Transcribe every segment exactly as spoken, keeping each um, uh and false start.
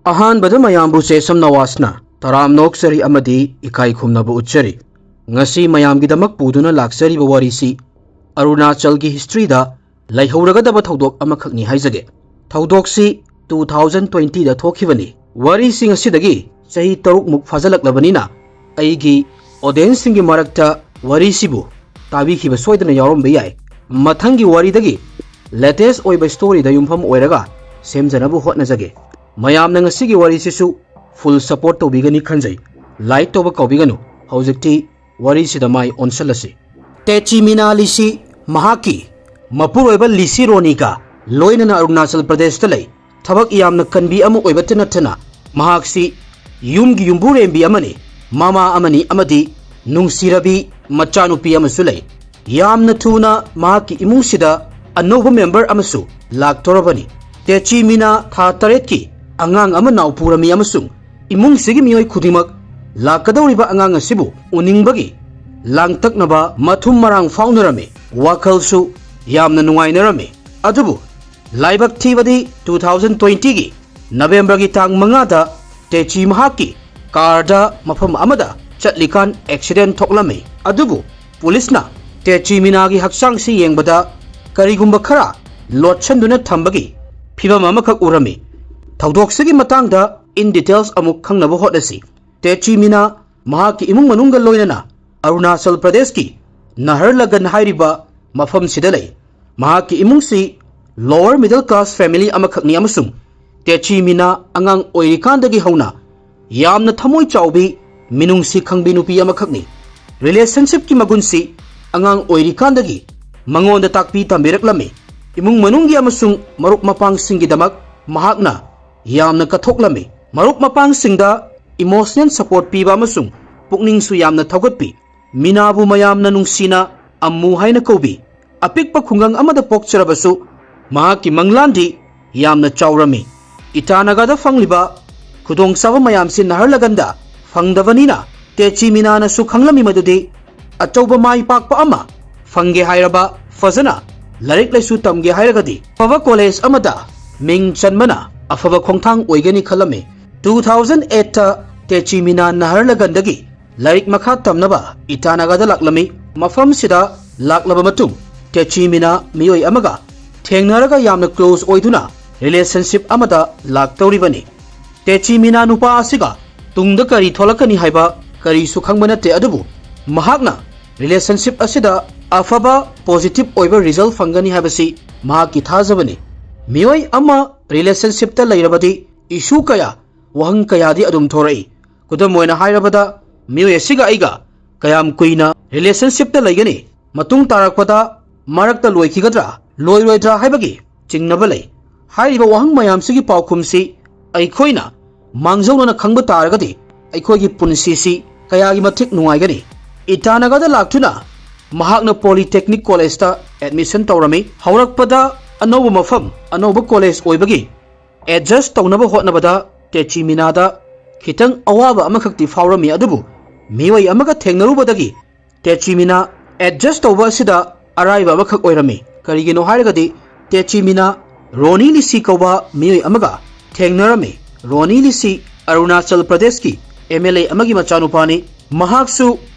ꯑꯍꯥꯟꯕꯗ ꯃꯌꯥꯝꯕꯨ ꯆꯦꯁꯝ ꯅꯋꯥꯁꯅ ꯇꯔꯥꯝꯅ ꯑꯣꯛꯆꯔꯤ ꯑꯃꯗꯤ ꯏꯀꯥꯏ ꯈꯨꯝꯅꯕ ꯎꯠꯆꯔꯤ꯫ ꯉꯁꯤ ꯃꯌꯥꯝꯒꯤꯗꯃꯛ ꯄꯨꯗꯨꯅ ꯂꯥꯛꯆꯔꯤꯕ ꯋꯥꯔꯤꯁꯤ ꯑꯔꯨꯅꯥꯆꯜꯒꯤ ꯍꯤꯁꯇ꯭ꯔꯤꯗ ꯂꯩꯍꯧꯔꯒꯗꯕ ꯊꯧꯗꯣꯛ ꯑꯃꯈꯛꯅꯤ ꯍꯥꯏꯖꯒꯦ꯫ ꯊꯧꯗꯣꯛꯁꯤ ꯇꯨ ꯊꯥꯎꯖꯟ ꯇ꯭ꯋꯦꯟꯇꯤꯗ ꯊꯣꯛꯈꯤꯕꯅꯤ꯫ ꯋꯥꯔꯤꯁꯤ ꯉꯁꯤꯗꯒꯤ ꯆꯍꯤ ꯇꯔꯨꯛꯃꯨꯛ ꯐꯥꯖꯤꯜꯂꯛꯂꯕꯅꯤꯅ ꯑꯩꯒꯤ ꯑꯣꯗꯤꯌꯦꯟꯁꯁꯤꯡꯒꯤ ꯃꯔꯛꯇ ꯋꯥꯔꯤꯁꯤꯕꯨ ꯇꯥꯕꯤꯈꯤꯕ ꯁꯣꯏꯗꯅ ꯌꯥꯎꯔꯝꯕ ꯌꯥꯏ꯫ ꯃꯊꯪꯒꯤ ꯋꯥꯔꯤꯗꯒꯤ ꯂꯦꯇꯦꯁ ꯑꯣꯏꯕ ꯁ꯭ꯇꯣꯔꯤꯗ ꯌꯨꯝꯐꯝ ꯑꯣꯏꯔꯒ ꯁꯦꯝꯖꯅꯕ ꯍꯣꯠꯅꯖꯒꯦ꯫ ꯃꯌꯥꯝꯅ ꯉꯁꯤꯒꯤ ꯋꯥꯔꯤꯁꯤꯁꯨ ꯐꯨꯜ ꯁꯄꯣꯔꯠ ꯇꯧꯕꯤꯒꯅꯤ ꯈꯟꯖꯩ꯫ ꯂꯥꯏꯛ ꯇꯧꯕ ꯀꯥꯎꯕꯤꯒꯅꯨ꯫ ꯍꯧꯖꯤꯛꯇꯤ ꯋꯥꯔꯤꯁꯤꯗ ꯃꯥꯏ ꯑꯣꯟꯁꯤꯜꯂꯁꯤ꯫ ꯇꯦꯆꯤ ꯃꯤꯅꯥ ꯂꯤꯁꯤ ꯃꯍꯥꯛꯀꯤ ꯃꯄꯨꯔꯣꯏꯕ ꯂꯤꯁꯤ ꯔꯣꯅꯤꯒ ꯂꯣꯏꯅꯅ ꯑꯔꯨꯅꯥꯆꯜ ꯄ꯭ꯔꯗꯦꯁꯇ ꯂꯩ꯫ ꯊꯕꯛ ꯌꯥꯝꯅ ꯀꯟꯕꯤ ꯑꯃ ꯑꯣꯏꯕꯇ ꯅꯠꯇꯅ ꯃꯍꯥꯛꯁꯤ ꯌꯨꯝꯒꯤ ꯌꯨꯝꯕꯨꯔꯦꯝꯕꯤ ꯑꯃꯅꯤ, ꯃꯃꯥ ꯑꯃꯅꯤ ꯑꯃꯗꯤ ꯅꯨꯡꯁꯤꯔꯕꯤ ꯃꯆꯥꯅꯨꯄꯤ ꯑꯃꯁꯨ ꯂꯩ꯫ ꯌꯥꯝꯅ ꯊꯨꯅ ꯃꯍꯥꯛꯀꯤ ꯏꯃꯨꯡꯁꯤꯗ ꯑꯅꯧꯕ ꯃꯦꯝꯕꯔ ꯑꯃꯁꯨ ꯂꯥꯛꯇꯧꯔꯕꯅꯤ꯫ ꯇꯦꯆꯤ ꯃꯤꯅꯥ ꯊꯥ ꯇꯔꯦꯠꯀꯤ ꯑꯉꯥꯡ ꯑꯃ ꯅꯥꯎꯄꯨꯔꯝꯃꯤ ꯑꯃꯁꯨꯡ ꯏꯃꯨꯡꯁꯤꯒꯤ ꯃꯤꯑꯣꯏ ꯈꯨꯗꯤꯡꯃꯛ ꯂꯥꯛꯀꯗꯧꯔꯤꯕ ꯑꯉꯥꯡ ꯑꯁꯤꯕꯨ ꯎꯅꯤꯡꯕꯒꯤ ꯂꯥꯡꯇꯛꯅꯕ ꯃꯊꯨꯝ ꯃꯔꯥꯡ ꯐꯥꯎꯅꯔꯝꯃꯤ꯫ ꯋꯥꯈꯜꯁꯨ ꯌꯥꯝꯅ ꯅꯨꯡꯉꯥꯏꯅꯔꯝꯃꯤ꯫ ꯑꯗꯨꯕꯨ ꯂꯥꯏꯕꯛ ꯊꯤꯕꯗꯤ ꯇꯨ ꯊꯥꯎꯖꯟ ꯇ꯭ꯋꯦꯟꯇꯤꯒꯤ ꯅꯕꯦꯝꯕꯔꯒꯤ ꯇꯥꯡ ꯃꯉꯥꯗ ꯇꯦꯆꯤ ꯃꯍꯥꯛꯀꯤ ꯀꯥꯔꯗ ꯃꯐꯝ ꯑꯃꯗ ꯆꯠꯂꯤꯀꯥꯟ ꯑꯦꯛꯁꯤꯗꯦꯟ ꯊꯣꯛꯂꯝꯃꯤ꯫ ꯑꯗꯨꯕꯨ ꯄꯨꯂꯤꯁꯅ ꯇꯦꯆꯤ ꯃꯤꯅꯥꯒꯤ ꯍꯛꯆꯥꯡꯁꯤ ꯌꯦꯡꯕꯗ ꯀꯔꯤꯒꯨꯝꯕ ꯈꯔ ꯂꯣꯠꯁꯤꯟꯗꯨꯅ ꯊꯝꯕꯒꯤ ꯐꯤꯚꯝ ꯑꯃꯈꯛ ꯎꯔꯝꯃꯤ꯫ ꯊꯧꯗꯣꯛꯁꯤꯒꯤ ꯃꯇꯥꯡꯗ in details ꯑꯃꯨꯛ ꯈꯪꯅꯕ ꯍꯣꯠꯅꯁꯤ꯫ ꯇꯦꯆꯤ ꯃꯤꯅꯥ ꯃꯍꯥꯛꯀꯤ ꯏꯃꯨꯡ ꯃꯅꯨꯡꯒ ꯂꯣꯏꯅꯅ ꯑꯔꯨꯅꯥꯆꯜ ꯄ꯭ꯔꯗꯦꯁꯀꯤ ꯅꯍꯔꯂꯒꯟ ꯍꯥꯏꯔꯤꯕ ꯃꯐꯝꯁꯤꯗ ꯂꯩ꯫ ꯃꯍꯥꯛꯀꯤ ꯏꯃꯨꯡꯁꯤ lower middle class family ꯑꯃꯈꯛꯅꯤ ꯑꯃꯁꯨꯡ ꯇꯦꯆꯤ ꯃꯤꯅꯥ ꯑꯉꯥꯡ ꯑꯣꯏꯔꯤꯀꯥꯟꯗꯒꯤ ꯍꯧꯅ ꯌꯥꯝꯅ ꯊꯃꯣꯏ ꯆꯥꯎꯕꯤ, ꯃꯤꯅꯨꯡꯁꯤ ꯈꯪꯕꯤ ꯅꯨꯄꯤ ꯑꯃꯈꯛꯅꯤ꯫ ꯔꯤꯂꯦꯁꯟꯁꯤꯞꯀꯤ ꯃꯒꯨꯟꯁꯤ ꯑꯉꯥꯡ ꯑꯣꯏꯔꯤꯀꯥꯟꯗꯒꯤ ꯃꯉꯣꯟꯗ ꯇꯥꯛꯄꯤ ꯇꯝꯕꯤꯔꯛꯂꯝꯃꯤ꯫ ꯏꯃꯨꯡ ꯃꯅꯨꯡꯒꯤ ꯑꯃꯁꯨꯡ ꯃꯔꯨꯞ ꯃꯄꯥꯡꯁꯤꯡꯒꯤꯗꯃꯛ ꯃꯍꯥꯛꯅ ꯌꯥꯝꯅ ꯀꯠꯊꯣꯛꯂꯝꯃꯤ꯫ ꯃꯔꯨꯞ ꯃꯄꯥꯡꯁꯤꯡꯗ emotional support ꯄꯤꯕ ꯑꯃꯁꯨꯡ ꯄꯨꯛꯅꯤꯡꯁꯨ ꯌꯥꯝꯅ ꯊꯧꯒꯠꯄꯤ꯫ ꯃꯤꯅꯥꯕꯨ ꯃꯌꯥꯝꯅ ꯅꯨꯡꯁꯤꯅ ꯑꯝꯃꯨ ꯍꯥꯏꯅ ꯀꯧꯕꯤ꯫ ꯑꯄꯤꯛꯄ ꯈꯨꯡꯒꯪ ꯑꯃꯗ ꯄꯣꯛꯆꯔꯕꯁꯨ ꯃꯍꯥꯛꯀꯤ ꯃꯪꯂꯥꯟꯗꯤ ꯌꯥꯝꯅ ꯆꯥꯎꯔꯝꯃꯤ꯫ ꯏꯇꯥꯅꯒꯥꯗ ꯐꯪꯂꯤꯕ ꯈꯨꯗꯣꯡꯆꯥꯕ ꯃꯌꯥꯝꯁꯤ ꯅꯍꯔꯂꯒꯟꯗ ꯐꯪꯗꯕꯅꯤꯅ ꯇꯦꯆꯤ ꯃꯤꯅꯥꯅꯁꯨ ꯈꯪꯂꯝꯃꯤ ꯃꯗꯨꯗꯤ ꯑꯆꯧꯕ ꯃꯥꯏ ꯄꯥꯛꯄ ꯑꯃ ꯐꯪꯒꯦ ꯍꯥꯏꯔꯕ, ꯐꯖꯅ ꯂꯥꯏꯔꯤꯛ ꯂꯥꯏꯁꯨ ꯇꯝꯒꯦ ꯍꯥꯏꯔꯒꯗꯤ ꯑꯐꯕ ꯀꯣꯂꯦꯖ ꯑꯃꯗ ꯃꯤꯡ ꯆꯟꯕꯅ ꯑꯐꯕ ꯈꯣꯡꯊꯥꯡ ꯑꯣꯏꯒꯅꯤ ꯈꯜꯂꯝꯃꯤ꯫ Two thousand eight ꯇ ꯇꯦꯆꯤ ꯃꯤꯅꯥ ꯅꯍꯔꯂꯒꯟꯗꯒꯤ ꯂꯥꯏꯔꯤꯛ ꯃꯈꯥ ꯇꯝꯅꯕ ꯏꯇꯥꯅꯥꯒꯥꯗ ꯂꯥꯛꯂꯝꯃꯤ꯫ ꯃꯐꯝꯁꯤꯗ ꯂꯥꯛꯂꯕ ꯃꯇꯨꯡ ꯇꯦꯆꯤ ꯃꯤꯅꯥ ꯃꯤꯑꯣꯏ ꯑꯃꯒ ꯊꯦꯡꯅꯔꯒ ꯌꯥꯝꯅ close ꯑꯣꯏꯗꯨꯅ relationship ꯑꯃꯗ ꯂꯥꯛꯇꯧꯔꯤꯕꯅꯤ꯫ ꯇꯦꯆꯤ ꯃꯤꯅꯥ ꯅꯨꯄꯥ ꯑꯁꯤꯒ ꯇꯨꯡꯗ ꯀꯔꯤ ꯊꯣꯛꯂꯛꯀꯅꯤ ꯍꯥꯏꯕ ꯀꯔꯤꯁꯨ ꯈꯪꯕ ꯅꯠꯇꯦ, ꯑꯗꯨꯕꯨ ꯃꯍꯥꯛꯅ relationship ꯑꯁꯤꯗ ꯑꯐꯕ positive ꯑꯣꯏꯕ result ꯐꯪꯒꯅꯤ ꯍꯥꯏꯕꯁꯤ ꯃꯍꯥꯛꯀꯤ ꯊꯥꯖꯕꯅꯤ꯫ ꯃꯤꯑꯣꯏ ꯑꯃ relationship ꯇ ꯂꯩꯔꯕꯗꯤ issue ꯀꯌꯥ, ꯋꯥꯍꯪ ꯀꯌꯥꯗꯤ ꯑꯗꯨꯝ ꯊꯣꯔꯛꯏ꯫ ꯈꯨꯗꯝ ꯑꯣꯏꯅ ꯍꯥꯏꯔꯕꯗ, ꯃꯤꯑꯣꯏ ꯑꯁꯤꯒ ꯑꯩꯒ ꯀꯌꯥꯝ ꯀꯨꯏꯅ relationship ꯇ ꯂꯩꯒꯅꯤ? ꯃꯇꯨꯡ ꯇꯥꯔꯛꯄꯗ ꯃꯔꯛꯇ ꯂꯣꯏꯈꯤꯒꯗ꯭ꯔꯥ, ꯂꯣꯏꯔꯣꯏꯗ꯭ꯔꯥ ꯍꯥꯏꯕꯒꯤ ꯆꯤꯡꯅꯕ ꯂꯩ꯫ ꯍꯥꯏꯔꯤꯕ ꯋꯥꯍꯪ ꯃꯌꯥꯝꯁꯤꯒꯤ ꯄꯥꯎꯈꯨꯝꯁꯤ ꯑꯩꯈꯣꯏꯅ ꯃꯥꯡꯖꯧꯅꯅ ꯈꯪꯕ ꯇꯥꯔꯒꯗꯤ ꯑꯩꯈꯣꯏꯒꯤ ꯄꯨꯟꯁꯤꯁꯤ ꯀꯌꯥꯒꯤ ꯃꯇꯤꯛ ꯅꯨꯡꯉꯥꯏꯒꯅꯤ꯫ ꯏꯇꯥꯅꯒꯔꯗ ꯂꯥꯛꯇꯨꯅ ꯃꯍꯥꯛꯅ Polytechnic College ꯇ admission ꯇꯧꯔꯝꯃꯤ꯫ ꯍꯧꯔꯛꯄꯗ ꯑꯅꯧꯕ ꯃꯐꯝ, ꯑꯅꯧꯕ college ꯑꯣꯏꯕꯒꯤ adjust ꯇꯧꯅꯕ ꯍꯣꯠꯅꯕꯗ ꯇꯦꯆꯤ ꯃꯤꯅꯥꯗ ꯈꯤꯇꯪ ꯑꯋꯥꯕ ꯑꯃꯈꯛꯇꯤ ꯐꯥꯎꯔꯝꯃꯤ, ꯑꯗꯨꯕꯨ ꯃꯤꯑꯣꯏ ꯑꯃꯒ ꯊꯦꯡꯅꯔꯨꯕꯗꯒꯤ ꯇꯦꯆꯤ ꯃꯤꯅꯥ adjust ꯇꯧꯕ ꯑꯁꯤꯗ ꯑꯔꯥꯏꯕ ꯑꯃꯈꯛ ꯑꯣꯏꯔꯝꯃꯤ꯫ ꯀꯔꯤꯒꯤꯅꯣ ꯍꯥꯏꯔꯒꯗꯤ ꯇꯦꯆꯤ ꯃꯤꯅꯥ ꯔꯣꯅꯤ ꯂꯤꯁꯤ ꯀꯧꯕ ꯃꯤꯑꯣꯏ ꯑꯃꯒ ꯊꯦꯡꯅꯔꯝꯃꯤ꯫ ꯔꯣꯅꯤ ꯂꯤꯁꯤ ꯑꯔꯨꯅꯥꯆꯜ ꯄ꯭ꯔꯗꯦꯁꯀꯤ M L A ꯑꯃꯒꯤ ꯃꯆꯥꯅꯨꯄꯥꯅꯤ꯫ ꯃꯍꯥꯛꯁꯨ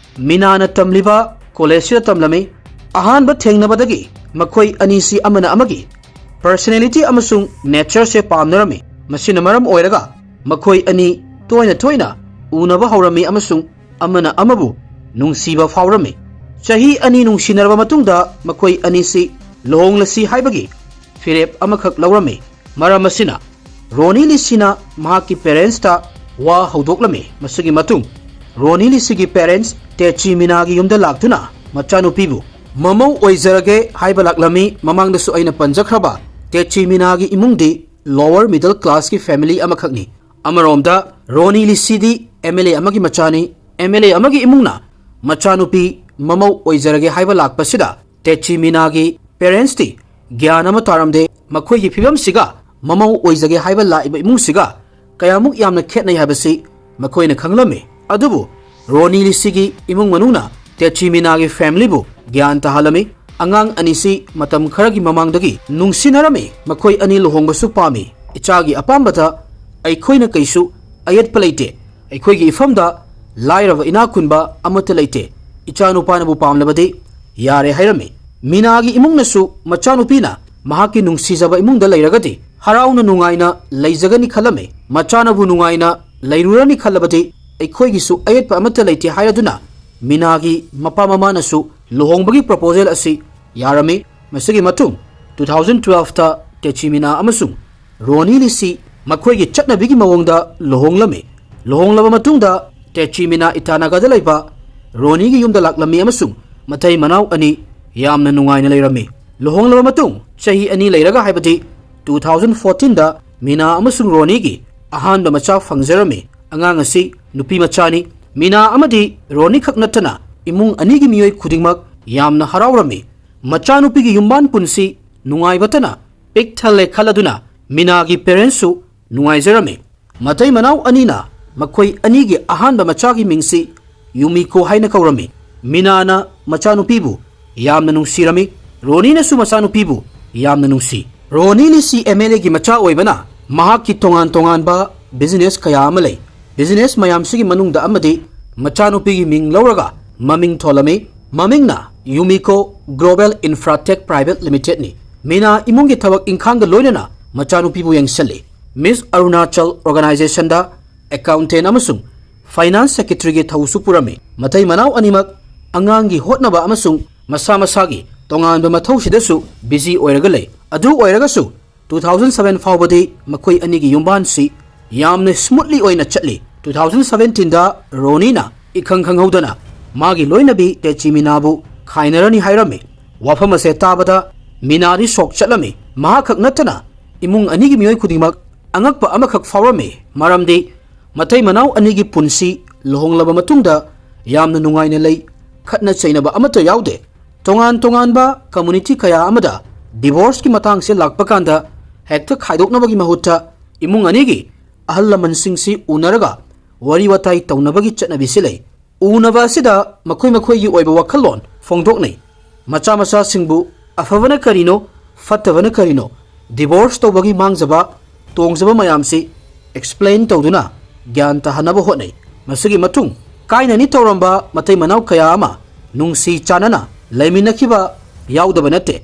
ꯃꯤꯅꯥꯅ ꯇꯝꯂꯤꯕ college ꯁꯤꯗ ꯇꯝꯂꯝꯃꯤ꯫ ꯑꯍꯥꯟꯕ ꯊꯦꯡꯅꯕꯗꯒꯤ ꯃꯈꯣꯏ ꯑꯅꯤꯁꯤ ꯑꯃꯅ ꯑꯃꯒꯤ personality ꯑꯃꯁꯨꯡ nature ꯁꯦ ꯄꯥꯝꯅꯔꯝꯃꯤ꯫ ꯃꯁꯤꯅ ꯃꯔꯝ ꯑꯣꯏꯔꯒ ꯃꯈꯣꯏ ꯑꯅꯤ ꯇꯣꯏꯅ ꯇꯣꯏꯅ ꯎꯅꯕ ꯍꯧꯔꯝꯃꯤ ꯑꯃꯁꯨꯡ ꯑꯃꯅ ꯑꯃꯕꯨ ꯅꯨꯡꯁꯤꯕ ꯐꯥꯎꯔꯝꯃꯤ꯫ ꯆꯍꯤ ꯑꯅꯤ ꯅꯨꯡꯁꯤꯅꯔꯕ ꯃꯇꯨꯡꯗ ꯃꯈꯣꯏ ꯑꯅꯤꯁꯤ ꯂꯨꯍꯣꯡꯂꯁꯤ ꯍꯥꯏꯕꯒꯤ ꯐꯤꯔꯦꯞ ꯑꯃꯈꯛ ꯂꯧꯔꯝꯃꯤ꯫ ꯃꯔꯝ ꯑꯁꯤꯅ ꯔꯣꯅꯤ ꯂꯤꯁꯤꯅ ꯃꯍꯥꯛꯀꯤ parents ꯇ ꯋꯥ ꯍꯧꯗꯣꯛꯂꯝꯃꯤ꯫ ꯃꯁꯤꯒꯤ ꯃꯇꯨꯡ ꯔꯣꯅꯤ ꯂꯤꯁꯤꯒꯤ parents ꯇꯦꯆꯤ ꯃꯤꯅꯥꯒꯤ ꯌꯨꯝꯗ ꯂꯥꯛꯇꯨꯅ ꯃꯆꯥꯅꯨꯄꯤꯕꯨ ꯃꯃꯧ ꯑꯣꯏꯖꯔꯒꯦ ꯍꯥꯏꯕ ꯂꯥꯛꯂꯝꯃꯤ꯫ ꯃꯃꯥꯡꯗꯁꯨ ꯑꯩꯅ ꯄꯟꯖꯈ꯭ꯔꯕ ꯇꯦꯆꯤ ꯃꯤꯅꯥꯒꯤ ꯏꯃꯨꯡꯗꯤ lower middle class ꯀꯤ family ꯑꯃꯈꯛꯅꯤ꯫ ꯑꯃꯔꯣꯝꯗ ꯔꯣꯅꯤ ꯂꯤꯁꯤꯗꯤ M L A ꯑꯃꯒꯤ ꯃꯆꯥꯅꯤ꯫ M L A ꯑꯃꯒꯤ ꯏꯃꯨꯡꯅ ꯃꯆꯥꯅꯨꯄꯤ ꯃꯃꯧ ꯑꯣꯏꯖꯔꯒꯦ ꯍꯥꯏꯕ ꯂꯥꯛꯄꯁꯤꯗ ꯇꯦꯆꯤ ꯃꯤꯅꯥꯒꯤ parents ꯇꯤ ꯒ꯭ꯌꯥꯟ ꯑꯃ ꯇꯥꯔꯝꯗꯦ꯫ ꯃꯈꯣꯏꯒꯤ ꯐꯤꯕꯝꯁꯤꯒ ꯃꯃꯧ ꯑꯣꯏꯖꯒꯦ ꯍꯥꯏꯕ ꯂꯥꯛꯏꯕ ꯏꯃꯨꯡꯁꯤꯒ ꯀꯌꯥꯃꯨꯛ ꯌꯥꯝꯅ ꯈꯦꯠꯅꯩ ꯍꯥꯏꯕꯁꯤ ꯃꯈꯣꯏꯅ ꯈꯪꯂꯝꯃꯤ꯫ ꯑꯗꯨꯕꯨ ꯔꯣꯅꯤ ꯂꯤꯁꯤꯒꯤ ꯏꯃꯨꯡ ꯃꯅꯨꯡꯅ ꯇꯦꯆꯤ ꯃꯤꯅꯥꯒꯤ family ꯕꯨ ꯒ꯭ꯌꯥꯟ ꯇꯥꯍꯜꯂꯝꯃꯤ꯫ ꯑꯉꯥꯡ ꯑꯅꯤꯁꯤ ꯃꯇꯝ ꯈꯔꯒꯤ ꯃꯃꯥꯡꯗꯒꯤ ꯅꯨꯡꯁꯤꯅꯔꯝꯃꯤ꯫ ꯃꯈꯣꯏ ꯑꯅꯤ ꯂꯨꯍꯣꯡꯕꯁꯨ ꯄꯥꯝꯃꯤ꯫ ꯏꯆꯥꯒꯤ ꯑꯄꯥꯝꯕꯗ ꯑꯩꯈꯣꯏꯅ ꯀꯩꯁꯨ ꯑꯌꯦꯠꯄ ꯂꯩꯇꯦ꯫ ꯑꯩꯈꯣꯏꯒꯤ ꯏꯐꯝꯗ ꯂꯥꯏꯔꯕ ꯏꯅꯥꯛ ꯈꯨꯟꯕ ꯑꯃꯠꯇ ꯂꯩꯇꯦ꯫ ꯏꯆꯥꯅꯨꯄꯥꯅꯕꯨ ꯄꯥꯝꯂꯕꯗꯤ ꯌꯥꯔꯦ ꯍꯥꯏꯔꯝꯃꯤ꯫ ꯃꯤꯅꯥꯒꯤ ꯏꯃꯨꯡꯅꯁꯨ ꯃꯆꯥꯅꯨꯄꯤꯅ ꯃꯍꯥꯛꯀꯤ ꯅꯨꯡꯁꯤꯖꯕ ꯏꯃꯨꯡꯗ ꯂꯩꯔꯒꯗꯤ ꯍꯔꯥꯎꯅ ꯅꯨꯡꯉꯥꯏꯅ ꯂꯩꯖꯒꯅꯤ ꯈꯜꯂꯝꯃꯤ꯫ ꯃꯆꯥꯅꯕꯨ ꯅꯨꯡꯉꯥꯏꯅ ꯂꯩꯔꯨꯔꯅꯤ ꯈꯜꯂꯕꯗꯤ ꯑꯩꯈꯣꯏꯒꯤꯁꯨ ꯑꯌꯦꯠꯄ ꯑꯃꯠꯇ ꯂꯩꯇꯦ ꯍꯥꯏꯔꯗꯨꯅ ꯃꯤꯅꯥꯒꯤ ꯃꯄꯥ ꯃꯃꯥꯅꯁꯨ ꯂꯨꯍꯣꯡꯕꯒꯤ proposal ꯑꯁꯤ ꯌꯥꯔꯝꯃꯤ꯫ ꯃꯁꯤꯒꯤ ꯃꯇꯨꯡ two thousand twelveꯇ ꯇꯦꯆꯤ ꯃꯤꯅꯥ ꯑꯃꯁꯨꯡ ꯔꯣꯅꯤ ꯂꯤꯁꯤ ꯃꯈꯣꯏꯒꯤ ꯆꯠꯅꯕꯤꯒꯤ ꯃꯑꯣꯡꯗ ꯂꯨꯍꯣꯡꯂꯝꯃꯤ꯫ ꯂꯨꯍꯣꯡꯂꯕ ꯃꯇꯨꯡꯗ ꯇꯦꯆꯤ ꯃꯤꯅꯥ ꯏꯇꯥꯅꯒꯔꯗ ꯂꯩꯕ ꯔꯣꯅꯤꯒꯤ ꯌꯨꯝꯗ ꯂꯥꯛꯂꯝꯃꯤ ꯑꯃꯁꯨꯡ ꯃꯇꯩ ꯃꯅꯥꯎ ꯑꯅꯤ ꯌꯥꯝꯅ ꯅꯨꯡꯉꯥꯏꯅ ꯂꯩꯔꯝꯃꯤ꯫ ꯂꯨꯍꯣꯡꯂꯕ ꯃꯇꯨꯡ ꯆꯍꯤ ꯑꯅꯤ ꯂꯩꯔꯒ, ꯍꯥꯏꯕꯗꯤ two thousand fourteenꯗ ꯃꯤꯅꯥ ꯑꯃꯁꯨꯡ ꯔꯣꯅꯤꯒꯤ ꯑꯍꯥꯟꯕ ꯃꯆꯥ ꯐꯪꯖꯔꯝꯃꯤ꯫ ꯑꯉꯥꯡ ꯑꯁꯤ ꯅꯨꯄꯤ ꯃꯆꯥꯅꯤ꯫ ꯃꯤꯅꯥ ꯑꯃꯗꯤ ꯔꯣꯅꯤ ꯈꯛ ꯅꯠꯇꯅ ꯏꯃꯨꯡ ꯑꯅꯤꯒꯤ ꯃꯤꯑꯣꯏ ꯈꯨꯗꯤꯡꯃꯛ ꯌꯥꯝꯅ ꯍꯔꯥꯎꯔꯝꯃꯤ꯫ ꯃꯆꯥꯅꯨꯄꯤꯒꯤ ꯌꯨꯝꯕꯥꯟ ꯄꯨꯟꯁꯤ ꯅꯨꯡꯉꯥꯏꯕꯇꯅ ꯄꯤꯛ ꯊꯜꯂꯦ ꯈꯜꯂꯗꯨꯅ ꯃꯤꯅꯥꯒꯤ parentsꯁꯨ ꯅꯨꯡꯉꯥꯏꯖꯔꯝꯃꯤ꯫ ꯃꯇꯩ ꯃꯅꯥꯎ ꯑꯅꯤꯅ ꯃꯈꯣꯏ ꯑꯅꯤꯒꯤ ꯑꯍꯥꯟꯕ ꯃꯆꯥꯒꯤ ꯃꯤꯡꯁꯤ ꯌꯨꯃꯤꯀꯣ ꯍꯥꯏꯅ ꯀꯧꯔꯝꯃꯤ꯫ ꯃꯤꯅꯥꯅ ꯃꯆꯥꯅꯨꯄꯤꯕꯨ ꯌꯥꯝꯅ ꯅꯨꯡꯁꯤꯔꯝꯃꯤ꯫ ꯔꯣꯅꯤꯅꯁꯨ ꯃꯆꯥꯅꯨꯄꯤꯕꯨ ꯌꯥꯝꯅ ꯅꯨꯡꯁꯤ꯫ ꯔꯣꯅꯤ ꯂꯤꯁꯤ MLAꯒꯤ ꯃꯆꯥ ꯑꯣꯏꯕꯅ ꯃꯍꯥꯛꯀꯤ ꯇꯣꯉꯥꯟ ꯇꯣꯉꯥꯟꯕ business ꯀꯌꯥ ꯑꯃ ꯂꯩ꯫ Business ꯃꯌꯥꯝꯁꯤꯒꯤ ꯃꯅꯨꯡꯗ ꯑꯃꯗꯤ ꯃꯆꯥꯅꯨꯄꯤꯒꯤ ꯃꯤꯡ ꯂꯧꯔꯒ ꯃꯃꯤꯡ ꯊꯣꯜꯂꯝꯃꯤ꯫ ꯃꯃꯤꯡꯅ ꯌꯨꯃꯤꯀꯣ Global Infratech Private Limitedꯅꯤ꯫ ꯃꯤꯅꯥ ꯏꯃꯨꯡꯒꯤ ꯊꯕꯛ ꯏꯪꯈꯥꯡꯒ ꯂꯣꯏꯅꯅ ꯃꯆꯥꯅꯨꯄꯤꯕꯨ ꯌꯦꯡꯁꯤꯜꯂꯤ꯫ Miss Arunachal organizationꯗ accountant ꯑꯃꯁꯨꯡ finance secretaryꯒꯤ ꯊꯧꯁꯨ ꯄꯨꯔꯝꯃꯤ꯫ ꯃꯇꯩ ꯃꯅꯥꯎ ꯑꯅꯤꯃꯛ ꯑꯉꯥꯡꯒꯤ ꯍꯣꯠꯅꯕ ꯑꯃꯁꯨꯡ ꯃꯁꯥ ꯃꯁꯥꯒꯤ ꯇꯣꯉꯥꯟꯕ ꯃꯊꯧꯁꯤꯗꯁꯨ busy ꯑꯣꯏꯔꯒ ꯂꯩ꯫ ꯑꯗꯨ ꯑꯣꯏꯔꯒꯁꯨ two thousand seven ꯐꯥꯎꯕꯗꯤ ꯃꯈꯣꯏ ꯑꯅꯤꯒꯤ ꯌꯨꯝꯕꯥꯟꯁꯤ ꯌꯥꯝꯅ smoothly ꯑꯣꯏꯅ ꯆꯠꯂꯤ꯫ Two thousand seventeenꯗ ꯔꯣꯅꯤꯅ ꯏꯈꯪ ꯈꯪꯍꯧꯗꯅ ꯃꯥꯒꯤ ꯂꯣꯏꯅꯕꯤ ꯇꯦꯆꯤ ꯃꯤꯅꯥꯕꯨ ꯈꯥꯏꯅꯔꯅꯤ ꯍꯥꯏꯔꯝꯃꯤ꯫ ꯋꯥꯐꯝ ꯑꯁꯦ ꯇꯥꯕꯗ ꯃꯤꯅꯥꯗꯤ shock ꯆꯠꯂꯝꯃꯤ꯫ ꯃꯍꯥꯛ ꯈꯛ ꯅꯠꯇꯅ ꯏꯃꯨꯡ ꯑꯅꯤꯒꯤ ꯃꯤꯑꯣꯏ ꯈꯨꯗꯤꯡꯃꯛ ꯑꯉꯛꯄ ꯑꯃꯈꯛ ꯐꯥꯎꯔꯝꯃꯤ꯫ ꯃꯔꯝꯗꯤ ꯃꯇꯩ ꯃꯅꯥꯎ ꯑꯅꯤꯒꯤ ꯄꯨꯟꯁꯤ ꯂꯨꯍꯣꯡꯂꯕ ꯃꯇꯨꯡꯗ ꯌꯥꯝꯅ ꯅꯨꯡꯉꯥꯏꯅ ꯂꯩ, ꯈꯠꯅ ꯆꯩꯅꯕ ꯑꯃꯠꯇ ꯌꯥꯎꯗꯦ꯫ ꯇꯣꯉꯥꯟ ꯇꯣꯉꯥꯟꯕ community ꯀꯌꯥ ꯑꯃꯗ divorceꯀꯤ ꯃꯇꯥꯡꯁꯦ ꯂꯥꯛꯄ ꯀꯥꯟꯗ ꯍꯦꯛꯇ ꯈꯥꯏꯗꯣꯛꯅꯕꯒꯤ ꯃꯍꯨꯠꯇ ꯏꯃꯨꯡ ꯑꯅꯤꯒꯤ ꯑꯍꯜ ꯂꯃꯟꯁꯤꯡꯁꯤ ꯎꯅꯔꯒ ꯋꯥꯔꯤ ꯋꯥꯇꯥꯏ ꯇꯧꯅꯕꯒꯤ ꯆꯠꯅꯕꯤꯁꯤ ꯂꯩ꯫ ꯎꯅꯕ ꯑꯁꯤꯗ ꯃꯈꯣꯏ ꯃꯈꯣꯏꯒꯤ ꯑꯣꯏꯕ ꯋꯥꯈꯜꯂꯣꯟ ꯐꯣꯡꯗꯣꯛꯅꯩ꯫ ꯃꯆꯥ ꯃꯆꯥꯁꯤꯡꯕꯨ ꯑꯐꯕꯅ ꯀꯔꯤꯅꯣ, ꯐꯠꯇꯕꯅ ꯀꯔꯤꯅꯣ, divorce ꯇꯧꯕꯒꯤ ꯃꯥꯡꯖꯕ, ꯇꯣꯡꯖꯕ ꯃꯌꯥꯝꯁꯤ ꯑꯦꯛꯁꯄ꯭ꯂꯦꯟ ꯇꯧꯗꯨꯅ ꯒ꯭ꯌꯥꯟ ꯇꯥꯍꯟꯅꯕ ꯍꯣꯠꯅꯩ꯫ ꯃꯁꯤꯒꯤ ꯃꯇꯨꯡ ꯀꯥꯏꯅꯅꯤ ꯇꯧꯔꯝꯕ ꯃꯇꯩ ꯃꯅꯥꯎ ꯀꯌꯥ ꯑꯃ ꯅꯨꯡꯁꯤ ꯆꯥꯟꯅꯅ ꯂꯩꯃꯤꯟꯅꯈꯤꯕ ꯌꯥꯎꯗꯕ ꯅꯠꯇꯦ꯫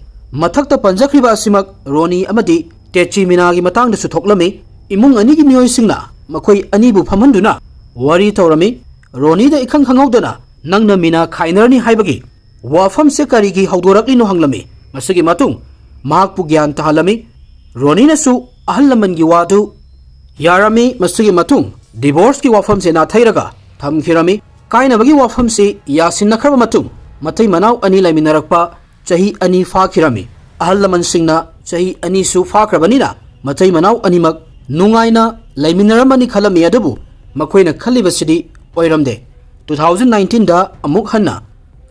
ꯃꯊꯛꯇ ꯄꯟꯖꯈ꯭ꯔꯤꯕ ꯑꯁꯤꯃꯛ ꯔꯣꯅꯤ ꯑꯃꯗꯤ ꯇꯦꯆꯤ ꯃꯤꯅꯥꯒꯤ ꯃꯇꯥꯡꯗꯁꯨ ꯊꯣꯛꯂꯝꯃꯤ꯫ ꯏꯃꯨꯡ ꯑꯅꯤꯒꯤ ꯃꯤꯑꯣꯏꯁꯤꯡꯅ ꯃꯈꯣꯏ ꯑꯅꯤꯕꯨ ꯐꯝꯍꯟꯗꯨꯅ ꯋꯥꯔꯤ ꯇꯧꯔꯝꯃꯤ꯫ ꯔꯣꯅꯤꯗ ꯏꯈꯪ ꯈꯪꯍꯧꯗꯅ ꯅꯪꯅ ꯃꯤꯅꯥ ꯈꯥꯏꯅꯔꯅꯤ ꯍꯥꯏꯕꯒꯤ ꯋꯥꯐꯝꯁꯦ ꯀꯔꯤꯒꯤ ꯍꯧꯗꯣꯔꯛꯂꯤꯅꯣ ꯍꯪꯂꯝꯃꯤ꯫ ꯃꯁꯤꯒꯤ ꯃꯇꯨꯡ ꯃꯍꯥꯛꯄꯨ ꯒ꯭ꯌꯥꯟ ꯇꯥꯍꯜꯂꯝꯃꯤ꯫ ꯔꯣꯅꯤꯅꯁꯨ ꯑꯍꯜ ꯂꯃꯟꯒꯤ ꯋꯥꯗꯨ ꯌꯥꯔꯝꯃꯤ꯫ ꯃꯁꯤꯒꯤ ꯃꯇꯨꯡ ꯗꯤꯚꯣꯔꯁꯀꯤ ꯋꯥꯐꯝꯁꯦ ꯅꯥꯊꯩꯔꯒ ꯊꯝꯈꯤꯔꯝꯃꯤ꯫ ꯀꯥꯏꯅꯕꯒꯤ ꯋꯥꯐꯝꯁꯤ ꯌꯥꯁꯤꯟꯅꯈ꯭ꯔꯕ ꯃꯇꯨꯡ ꯃꯇꯩ ꯃꯅꯥꯎ ꯑꯅꯤ ꯂꯩꯃꯤꯟꯅꯔꯛꯄ ꯆꯍꯤ ꯑꯅꯤ ꯐꯥꯈꯤꯔꯝꯃꯤ꯫ ꯑꯍꯜ ꯂꯃꯟꯁꯤꯡꯅ ꯆꯍꯤ ꯑꯅꯤꯁꯨ ꯐꯥꯈ꯭ꯔꯕꯅꯤꯅ ꯃꯇꯩ ꯃꯅꯥꯎ ꯑꯅꯤꯃꯛ ꯅꯨꯡꯉꯥꯏꯅ ꯂꯩꯃꯤꯟꯅꯔꯝꯃꯅꯤ ꯈꯜꯂꯝꯃꯤ, ꯑꯗꯨꯕꯨ ꯃꯈꯣꯏꯅ ꯈꯜꯂꯤꯕꯁꯤꯗꯤ ꯑꯣꯏꯔꯝꯗꯦ꯫ ꯇꯨ ꯊꯥꯎꯖꯟ ꯅꯥꯏꯟꯇꯤꯟꯗ ꯑꯃꯨꯛ ꯍꯟꯅ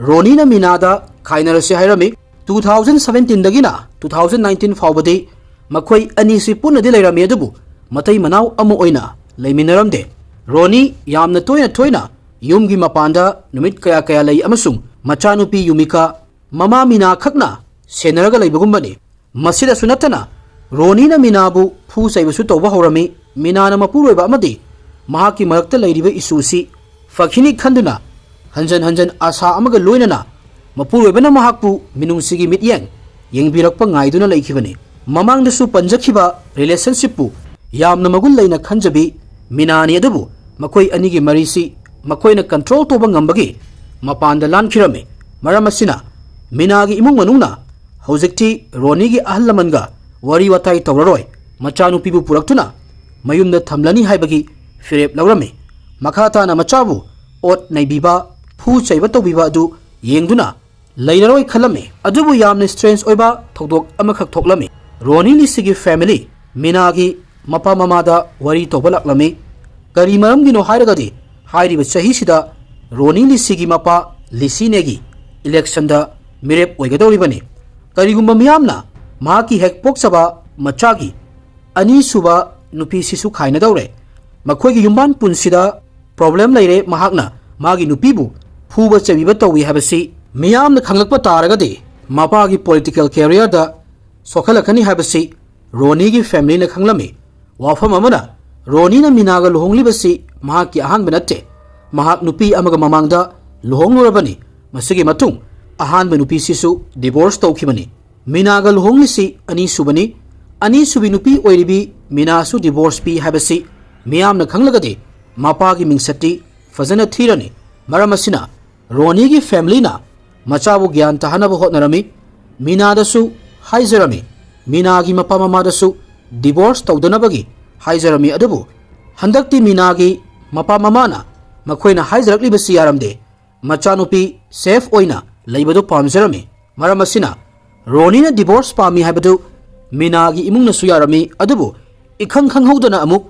ꯔꯣꯅꯤꯅ ꯃꯤꯅꯥꯗ ꯈꯥꯏꯅꯔꯁꯤ ꯍꯥꯏꯔꯝꯃꯤ꯫ ꯇꯨ ꯊꯥꯎꯖꯟ ꯁꯕꯦꯟꯇꯤꯟꯗꯒꯤꯅ ꯇꯨ ꯊꯥꯎꯖꯟ ꯅꯥꯏꯟꯇꯤꯟ ꯐꯥꯎꯕꯗꯤ ꯃꯈꯣꯏ ꯑꯅꯤꯁꯤ ꯄꯨꯟꯅꯗꯤ ꯂꯩꯔꯝꯃꯤ, ꯑꯗꯨꯕꯨ ꯃꯇꯩ ꯃꯅꯥꯎ ꯑꯃ ꯑꯣꯏꯅ ꯂꯩꯃꯤꯟꯅꯔꯝꯗꯦ꯫ ꯔꯣꯅꯤ ꯌꯥꯝꯅ ꯇꯣꯏꯅ ꯇꯣꯏꯅ ꯌꯨꯝꯒꯤ ꯃꯄꯥꯟꯗ ꯅꯨꯃꯤꯠ ꯀꯌꯥ ꯀꯌꯥ ꯂꯩ ꯑꯃꯁꯨꯡ ꯃꯆꯥꯅꯨꯄꯤ ꯌꯨꯃꯤꯀꯥ ꯃꯃꯥ ꯃꯤꯅꯥ ꯈꯛꯅ ꯁꯦꯟꯅꯔꯒ ꯂꯩꯕꯒꯨꯝꯕꯅꯤ꯫ ꯃꯁꯤꯗꯁꯨ ꯅꯠꯇꯅ ꯔꯣꯅꯤꯅ ꯃꯤꯅꯥꯕꯨ ꯐꯨ ꯆꯩꯕꯁꯨ ꯇꯧꯕ ꯍꯧꯔꯝꯃꯤ꯫ ꯃꯤꯅꯥꯅ ꯃꯄꯨꯔꯣꯏꯕ ꯑꯃꯗꯤ ꯃꯍꯥꯛꯀꯤ ꯃꯔꯛꯇ ꯂꯩꯔꯤꯕ ꯏꯁꯨꯁꯤ ꯐꯈꯤꯅꯤ ꯈꯟꯗꯨꯅ ꯍꯟꯖꯟ ꯍꯟꯖꯟ ꯑꯥꯁꯥ ꯑꯃꯒ ꯂꯣꯏꯅꯅ ꯃꯄꯨꯔꯣꯏꯕꯅ ꯃꯍꯥꯛꯄꯨ ꯃꯤꯅꯨꯡꯁꯤꯒꯤ ꯃꯤꯠꯌꯦꯡ ꯌꯦꯡꯕꯤꯔꯛꯄ ꯉꯥꯏꯗꯨꯅ ꯂꯩꯈꯤꯕꯅꯤ꯫ ꯃꯃꯥꯡꯗꯁꯨ ꯄꯟꯖꯈꯤꯕ ꯔꯤꯂꯦꯁꯟꯁꯤꯞꯄꯨ ꯌꯥꯝꯅ ꯃꯒꯨꯟ ꯂꯩꯅ ꯈꯟꯖꯕꯤ ꯃꯤꯅꯥꯅꯤ, ꯑꯗꯨꯕꯨ ꯃꯈꯣꯏ ꯑꯅꯤꯒꯤ ꯃꯔꯤꯁꯤ ꯃꯈꯣꯏꯅ ꯀꯟꯇ꯭ꯔꯣꯜ ꯇꯧꯕ ꯉꯝꯕꯒꯤ ꯃꯄꯥꯟꯗ ꯂꯥꯟꯈꯤꯔꯝꯃꯤ꯫ ꯃꯔꯝ ꯑꯁꯤꯅ ꯃꯤꯅꯥꯒꯤ ꯏꯃꯨꯡ ꯃꯅꯨꯡꯅ ꯍꯧꯖꯤꯛꯇꯤ ꯔꯣꯅꯤꯒꯤ ꯑꯍꯜ ꯂꯃꯟꯒ ꯋꯥꯔꯤ ꯋꯥꯇꯥꯏ ꯇꯧꯔꯔꯣꯏ, ꯃꯆꯥꯅꯨꯄꯤꯕꯨ ꯄꯨꯔꯛꯇꯨꯅ ꯃꯌꯨꯝꯗ ꯊꯝꯂꯅꯤ ꯍꯥꯏꯕꯒꯤ ꯐꯤꯔꯦꯞ ꯂꯧꯔꯝꯃꯤ꯫ ꯃꯈꯥ ꯇꯥꯅ ꯃꯆꯥꯕꯨ ꯑꯣꯠ ꯅꯩꯕꯤꯕ, ꯐꯨ ꯆꯩꯕ ꯇꯧꯕꯤꯕ ꯑꯗꯨ ꯌꯦꯡꯗꯨꯅ ꯂꯩꯔꯔꯣꯏ ꯈꯜꯂꯝꯃꯤ꯫ ꯑꯗꯨꯕꯨ ꯌꯥꯝꯅ ꯁ꯭ꯇ꯭ꯔꯦꯟꯖ ꯑꯣꯏꯕ ꯊꯧꯗꯣꯛ ꯑꯃꯈꯛ ꯊꯣꯛꯂꯝꯃꯤ꯫ ꯔꯣꯅꯤ ꯂꯤꯁꯤꯒꯤ ꯐꯦꯃꯤꯂꯤ ꯃꯤꯅꯥꯒꯤ ꯃꯄꯥ ꯃꯃꯥꯗ ꯋꯥꯔꯤ ꯇꯧꯕ ꯂꯥꯛꯂꯝꯃꯤ꯫ ꯀꯔꯤ ꯃꯔꯝꯒꯤꯅꯣ ꯍꯥꯏꯔꯒꯗꯤ ꯍꯥꯏꯔꯤꯕ ꯆꯍꯤꯁꯤꯗ ꯔꯣꯅꯤ ꯂꯤꯁꯤꯒꯤ ꯃꯄꯥ ꯂꯤꯁꯤꯅꯦꯒꯤ ꯏꯂꯦꯛꯁꯟꯗ ꯃꯤꯔꯦꯞ ꯑꯣꯏꯒꯗꯧꯔꯤꯕꯅꯤ꯫ ꯀꯔꯤꯒꯨꯝꯕ ꯃꯤꯌꯥꯝꯅ ꯃꯍꯥꯛꯀꯤ ꯍꯦꯛ ꯄꯣꯛꯆꯕ ꯃꯆꯥꯒꯤ ꯑꯅꯤꯁꯨꯕ ꯅꯨꯄꯤꯁꯤꯁꯨ ꯈꯥꯏꯅꯗꯧꯔꯦ꯫ ꯃꯈꯣꯏꯒꯤ ꯌꯨꯝꯕꯥꯟ ꯄꯨꯟꯁꯤꯗ ꯄ꯭ꯔꯣꯕ꯭ꯂꯦꯝ ꯂꯩꯔꯦ꯫ ꯃꯍꯥꯛꯅ ꯃꯥꯒꯤ ꯅꯨꯄꯤꯕꯨ ꯐꯨꯕ ꯆꯩꯕꯤꯕ ꯇꯧꯏ ꯍꯥꯏꯕꯁꯤ ꯃꯤꯌꯥꯝꯅ ꯈꯪꯂꯛꯄ ꯇꯥꯔꯒꯗꯤ ꯃꯄꯥꯒꯤ ꯄꯣꯂꯤꯇꯤꯀꯦꯜ ꯀꯦꯔꯤꯌꯔꯗ ꯁꯣꯛꯍꯜꯂꯛꯀꯅꯤ ꯍꯥꯏꯕꯁꯤ ꯔꯣꯅꯤꯒꯤ ꯐꯦꯃꯤꯂꯤꯅ ꯈꯪꯂꯝꯃꯤ꯫ ꯋꯥꯐꯝ ꯑꯃꯅ, ꯔꯣꯅꯤꯅ ꯃꯤꯅꯥꯒ ꯂꯨꯍꯣꯡꯂꯤꯕꯁꯤ ꯃꯍꯥꯛꯀꯤ ꯑꯍꯥꯟꯕ ꯅꯠꯇꯦ꯫ ꯃꯍꯥꯛ ꯅꯨꯄꯤ ꯑꯃꯒ ꯃꯃꯥꯡꯗ ꯂꯨꯍꯣꯡꯂꯨꯔꯕꯅꯤ꯫ ꯃꯁꯤꯒꯤ ꯃꯇꯨꯡ ꯑꯍꯥꯟꯕ ꯅꯨꯄꯤꯁꯤꯁꯨ divorce ꯇꯧꯈꯤꯕꯅꯤ꯫ ꯃꯤꯅꯥꯒ ꯂꯨꯍꯣꯡꯂꯤꯁꯤ ꯑꯅꯤꯁꯨꯕꯅꯤ꯫ ꯑꯅꯤꯁꯨꯕꯤ ꯅꯨꯄꯤ ꯑꯣꯏꯔꯤꯕꯤ ꯃꯤꯅꯥꯁꯨ divorce ꯄꯤ ꯍꯥꯏꯕꯁꯤ ꯃꯤꯌꯥꯝꯅ ꯈꯪꯂꯒꯗꯤ ꯃꯄꯥꯒꯤ ꯃꯤꯡꯆꯠꯇꯤ ꯐꯖꯅ ꯊꯤꯔꯅꯤ꯫ ꯃꯔꯝ ꯑꯁꯤꯅ ꯔꯣꯅꯤꯒꯤ familyꯅ ꯃꯆꯥꯕꯨ ꯒ꯭ꯌꯥꯟ ꯇꯥꯍꯟꯅꯕ ꯍꯣꯠꯅꯔꯝꯃꯤ꯫ ꯃꯤꯅꯥꯗꯁꯨ ꯍꯥꯏꯖꯔꯝꯃꯤ꯫ ꯃꯤꯅꯥꯒꯤ ꯃꯄꯥ ꯃꯃꯥꯗꯁꯨ divorce ꯇꯧꯗꯅꯕꯒꯤ ꯍꯥꯏꯖꯔꯝꯃꯤ꯫ ꯑꯗꯨꯕꯨ ꯍꯟꯗꯛꯇꯤ ꯃꯤꯅꯥꯒꯤ ꯃꯄꯥ ꯃꯃꯥꯅ ꯃꯈꯣꯏꯅ ꯍꯥꯏꯖꯔꯛꯂꯤꯕꯁꯤ ꯌꯥꯔꯝꯗꯦ꯫ ꯃꯆꯥꯅꯨꯄꯤ safe ꯑꯣꯏꯅ ꯂꯩꯕꯗꯨ ꯄꯥꯝꯖꯔꯝꯃꯤ꯫ ꯃꯔꯝ ꯑꯁꯤꯅ ꯔꯣꯅꯤꯅ divorce ꯄꯥꯝꯃꯤ ꯍꯥꯏꯕꯗꯨ ꯃꯤꯅꯥꯒꯤ ꯏꯃꯨꯡꯅꯁꯨ ꯌꯥꯔꯝꯃꯤ꯫ ꯑꯗꯨꯕꯨ ꯏꯈꯪ ꯈꯪꯍꯧꯗꯅ ꯑꯃꯨꯛ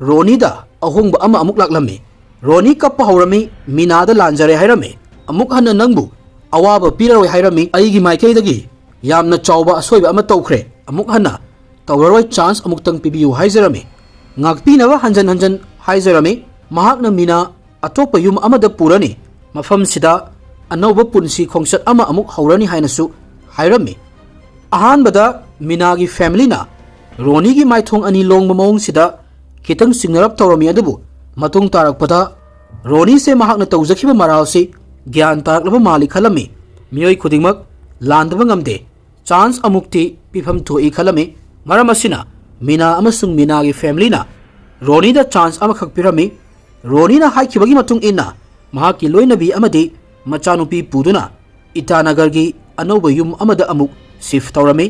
ꯔꯣꯅꯤꯗ ꯑꯍꯣꯡꯕ ꯑꯃ ꯑꯃꯨꯛ ꯂꯥꯛꯂꯝꯃꯤ꯫ ꯔꯣꯅꯤ ꯀꯞꯄ ꯍꯧꯔꯝꯃꯤ, ꯃꯤꯅꯥꯗ ꯂꯥꯟꯖꯔꯦ ꯍꯥꯏꯔꯝꯃꯤ꯫ ꯑꯃꯨꯛ ꯍꯟꯅ ꯅꯪꯕꯨ ꯑꯋꯥꯕ ꯄꯤꯔꯔꯣꯏ ꯍꯥꯏꯔꯝꯃꯤ꯫ ꯑꯩꯒꯤ ꯃꯥꯏꯀꯩꯗꯒꯤ ꯌꯥꯝꯅ ꯆꯥꯎꯕ ꯑꯁꯣꯏꯕ ꯑꯃ ꯇꯧꯈ꯭ꯔꯦ꯫ ꯑꯃꯨꯛ ꯍꯟꯅ ꯇꯧꯔꯔꯣꯏ, chance ꯑꯃꯨꯛꯇꯪ ꯄꯤꯕꯤꯌꯨ ꯍꯥꯏꯖꯔꯝꯃꯤ꯫ ꯉꯥꯛꯄꯤꯅꯕ ꯍꯟꯖꯟ ꯍꯟꯖꯟ ꯍꯥꯏꯖꯔꯝꯃꯤ꯫ ꯃꯍꯥꯛꯅ ꯃꯤꯅꯥ ꯑꯇꯣꯞꯄ ꯌꯨꯝ ꯑꯃꯗ ꯄꯨꯔꯅꯤ, ꯃꯐꯝꯁꯤꯗ ꯑꯅꯧꯕ ꯄꯨꯟꯁꯤ ꯈꯣꯡꯆꯠ ꯑꯃ ꯑꯃꯨꯛ ꯍꯧꯔꯅꯤ ꯍꯥꯏꯅꯁꯨ ꯍꯥꯏꯔꯝꯃꯤ꯫ ꯑꯍꯥꯟꯕꯗ ꯃꯤꯅꯥꯒꯤ familyꯅ ꯔꯣꯅꯤꯒꯤ ꯃꯥꯏꯊꯣꯡ ꯑꯅꯤ ꯂꯣꯡꯕ ꯃꯑꯣꯡꯁꯤꯗ ꯈꯤꯇꯪ ꯆꯤꯡꯅꯔꯞ ꯇꯧꯔꯝꯃꯤ꯫ ꯑꯗꯨꯕꯨ ꯃꯇꯨꯡ ꯇꯥꯔꯛꯄꯗ ꯔꯣꯅꯤꯁꯦ ꯃꯍꯥꯛꯅ ꯇꯧꯖꯈꯤꯕ ꯃꯔꯥꯜꯁꯤ ꯒ꯭ꯌꯥꯟ ꯇꯥꯔꯛꯂꯕ ꯃꯥꯜꯂꯤ ꯈꯜꯂꯝꯃꯤ꯫ ꯃꯤꯑꯣꯏ ꯈꯨꯗꯤꯡꯃꯛ ꯂꯥꯟꯗꯕ ꯉꯝꯗꯦ꯫ Chance ꯑꯃꯨꯛꯇꯤ ꯄꯤꯐꯝ ꯊꯣꯛꯏ ꯈꯜꯂꯝꯃꯤ꯫ ꯃꯔꯝ ꯑꯁꯤꯅ ꯃꯤꯅꯥ ꯑꯃꯁꯨꯡ ꯃꯤꯅꯥꯒꯤ familyꯅ ꯔꯣꯅꯤꯗ chance ꯑꯃꯈꯛ ꯄꯤꯔꯝꯃꯤ꯫ ꯔꯣꯅꯤꯅ ꯍꯥꯏꯈꯤꯕꯒꯤ ꯃꯇꯨꯡ ꯏꯟꯅ ꯃꯍꯥꯛꯀꯤ ꯂꯣꯏꯅꯕꯤ ꯑꯃꯗꯤ ꯃꯆꯥꯅꯨꯄꯤ ꯄꯨꯗꯨꯅ ꯏꯇꯥꯅꯒꯔꯒꯤ ꯑꯅꯧꯕ ꯌꯨꯝ ꯑꯃꯗ ꯑꯃꯨꯛ shift ꯇꯧꯔꯝꯃꯤ꯫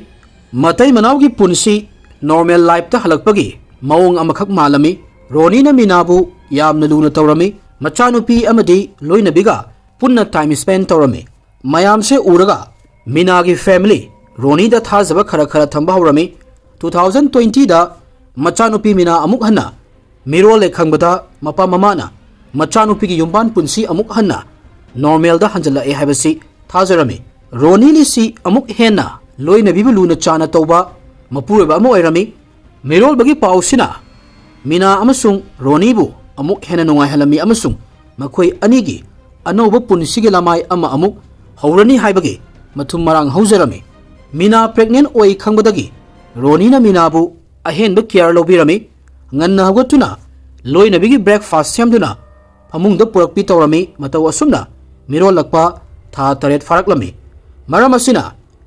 ꯃꯇꯩ ꯃꯅꯥꯎꯒꯤ ꯄꯨꯟꯁꯤ normal lifeꯇ ꯍꯜꯂꯛꯄꯒꯤ ꯃꯑꯣꯡ ꯑꯃꯈꯛ ꯃꯥꯜꯂꯝꯃꯤ꯫ ꯔꯣꯅꯤꯅ ꯃꯤꯅꯥꯕꯨ ꯌꯥꯝꯅ ꯂꯨꯅ ꯇꯧꯔꯝꯃꯤ꯫ ꯃꯆꯥꯅꯨꯄꯤ ꯑꯃꯗꯤ ꯂꯣꯏꯅꯕꯤꯒ ꯄꯨꯟꯅ time spend ꯇꯧꯔꯝꯃꯤ꯫ ꯃꯌꯥꯝꯁꯦ ꯎꯔꯒ ꯃꯤꯅꯥꯒꯤ family ꯔꯣꯅꯤꯗ ꯊꯥꯖꯕ ꯈꯔ ꯈꯔ ꯊꯝꯕ ꯍꯧꯔꯝꯃꯤ꯫ Two thousand twentyꯗ ꯃꯆꯥꯅꯨꯄꯤ ꯃꯤꯅꯥ ꯑꯃꯨꯛ ꯍꯟꯅ ꯃꯤꯔꯣꯜꯂꯦ ꯈꯪꯕꯗ ꯃꯄꯥ ꯃꯃꯥꯅ ꯃꯆꯥꯅꯨꯄꯤꯒꯤ ꯌꯨꯝꯕꯥꯟ ꯄꯨꯟꯁꯤ ꯑꯃꯨꯛ ꯍꯟꯅ normalꯗ ꯍꯟꯖꯤꯜꯂꯛꯑꯦ ꯍꯥꯏꯕꯁꯤ ꯊꯥꯖꯔꯝꯃꯤ꯫ ꯔꯣꯅꯤ ꯂꯤꯁꯤ ꯑꯃꯨꯛ ꯍꯦꯟꯅ ꯂꯣꯏꯅꯕꯤꯕꯨ ꯂꯨꯅ ꯆꯥꯅ ꯇꯧꯕ ꯃꯄꯨꯔꯣꯏꯕ ꯑꯃ ꯑꯣꯏꯔꯝꯃꯤ꯫ ꯃꯤꯔꯣꯜꯕꯒꯤ ꯄꯥꯎꯁꯤꯅ ꯃꯤꯅꯥ ꯑꯃꯁꯨꯡ ꯔꯣꯅꯤꯕꯨ ꯑꯃꯨꯛ ꯍꯦꯟꯅ ꯅꯨꯡꯉꯥꯏꯍꯜꯂꯝꯃꯤ ꯑꯃꯁꯨꯡ ꯃꯈꯣꯏ ꯑꯅꯤꯒꯤ ꯑꯅꯧꯕ ꯄꯨꯟꯁꯤꯒꯤ ꯂꯃꯥꯏ ꯑꯃ ꯑꯃꯨꯛ ꯍꯧꯔꯅꯤ ꯍꯥꯏꯕꯒꯤ ꯃꯊꯨꯝ ꯃꯔꯥꯡ ꯍꯧꯖꯔꯝꯃꯤ꯫ ꯃꯤꯅꯥ pregnant ꯑꯣꯏ ꯈꯪꯕꯗꯒꯤ ꯔꯣꯅꯤꯅ ꯃꯤꯅꯥꯕꯨ ꯑꯍꯦꯟꯕ ꯀꯤꯌꯥꯔ ꯂꯧꯕꯤꯔꯝꯃꯤ꯫ ꯉꯟꯅ ꯍꯧꯒꯠꯇꯨꯅ ꯂꯣꯏꯅꯕꯤꯒꯤ ꯕ꯭ꯔꯦꯛꯐꯥꯁ ꯁꯦꯝꯗꯨꯅ ꯐꯃꯨꯡꯗ ꯄꯨꯔꯛꯄꯤ ꯇꯧꯔꯝꯃꯤ꯫ ꯃꯇꯧ ꯑꯁꯨꯝꯅ ꯃꯤꯔꯣꯜꯂꯛꯄ ꯊꯥ ꯇꯔꯦꯠ ꯐꯥꯔꯛꯂꯝꯃꯤ꯫ ꯃꯔꯝ ꯑꯁꯤꯅ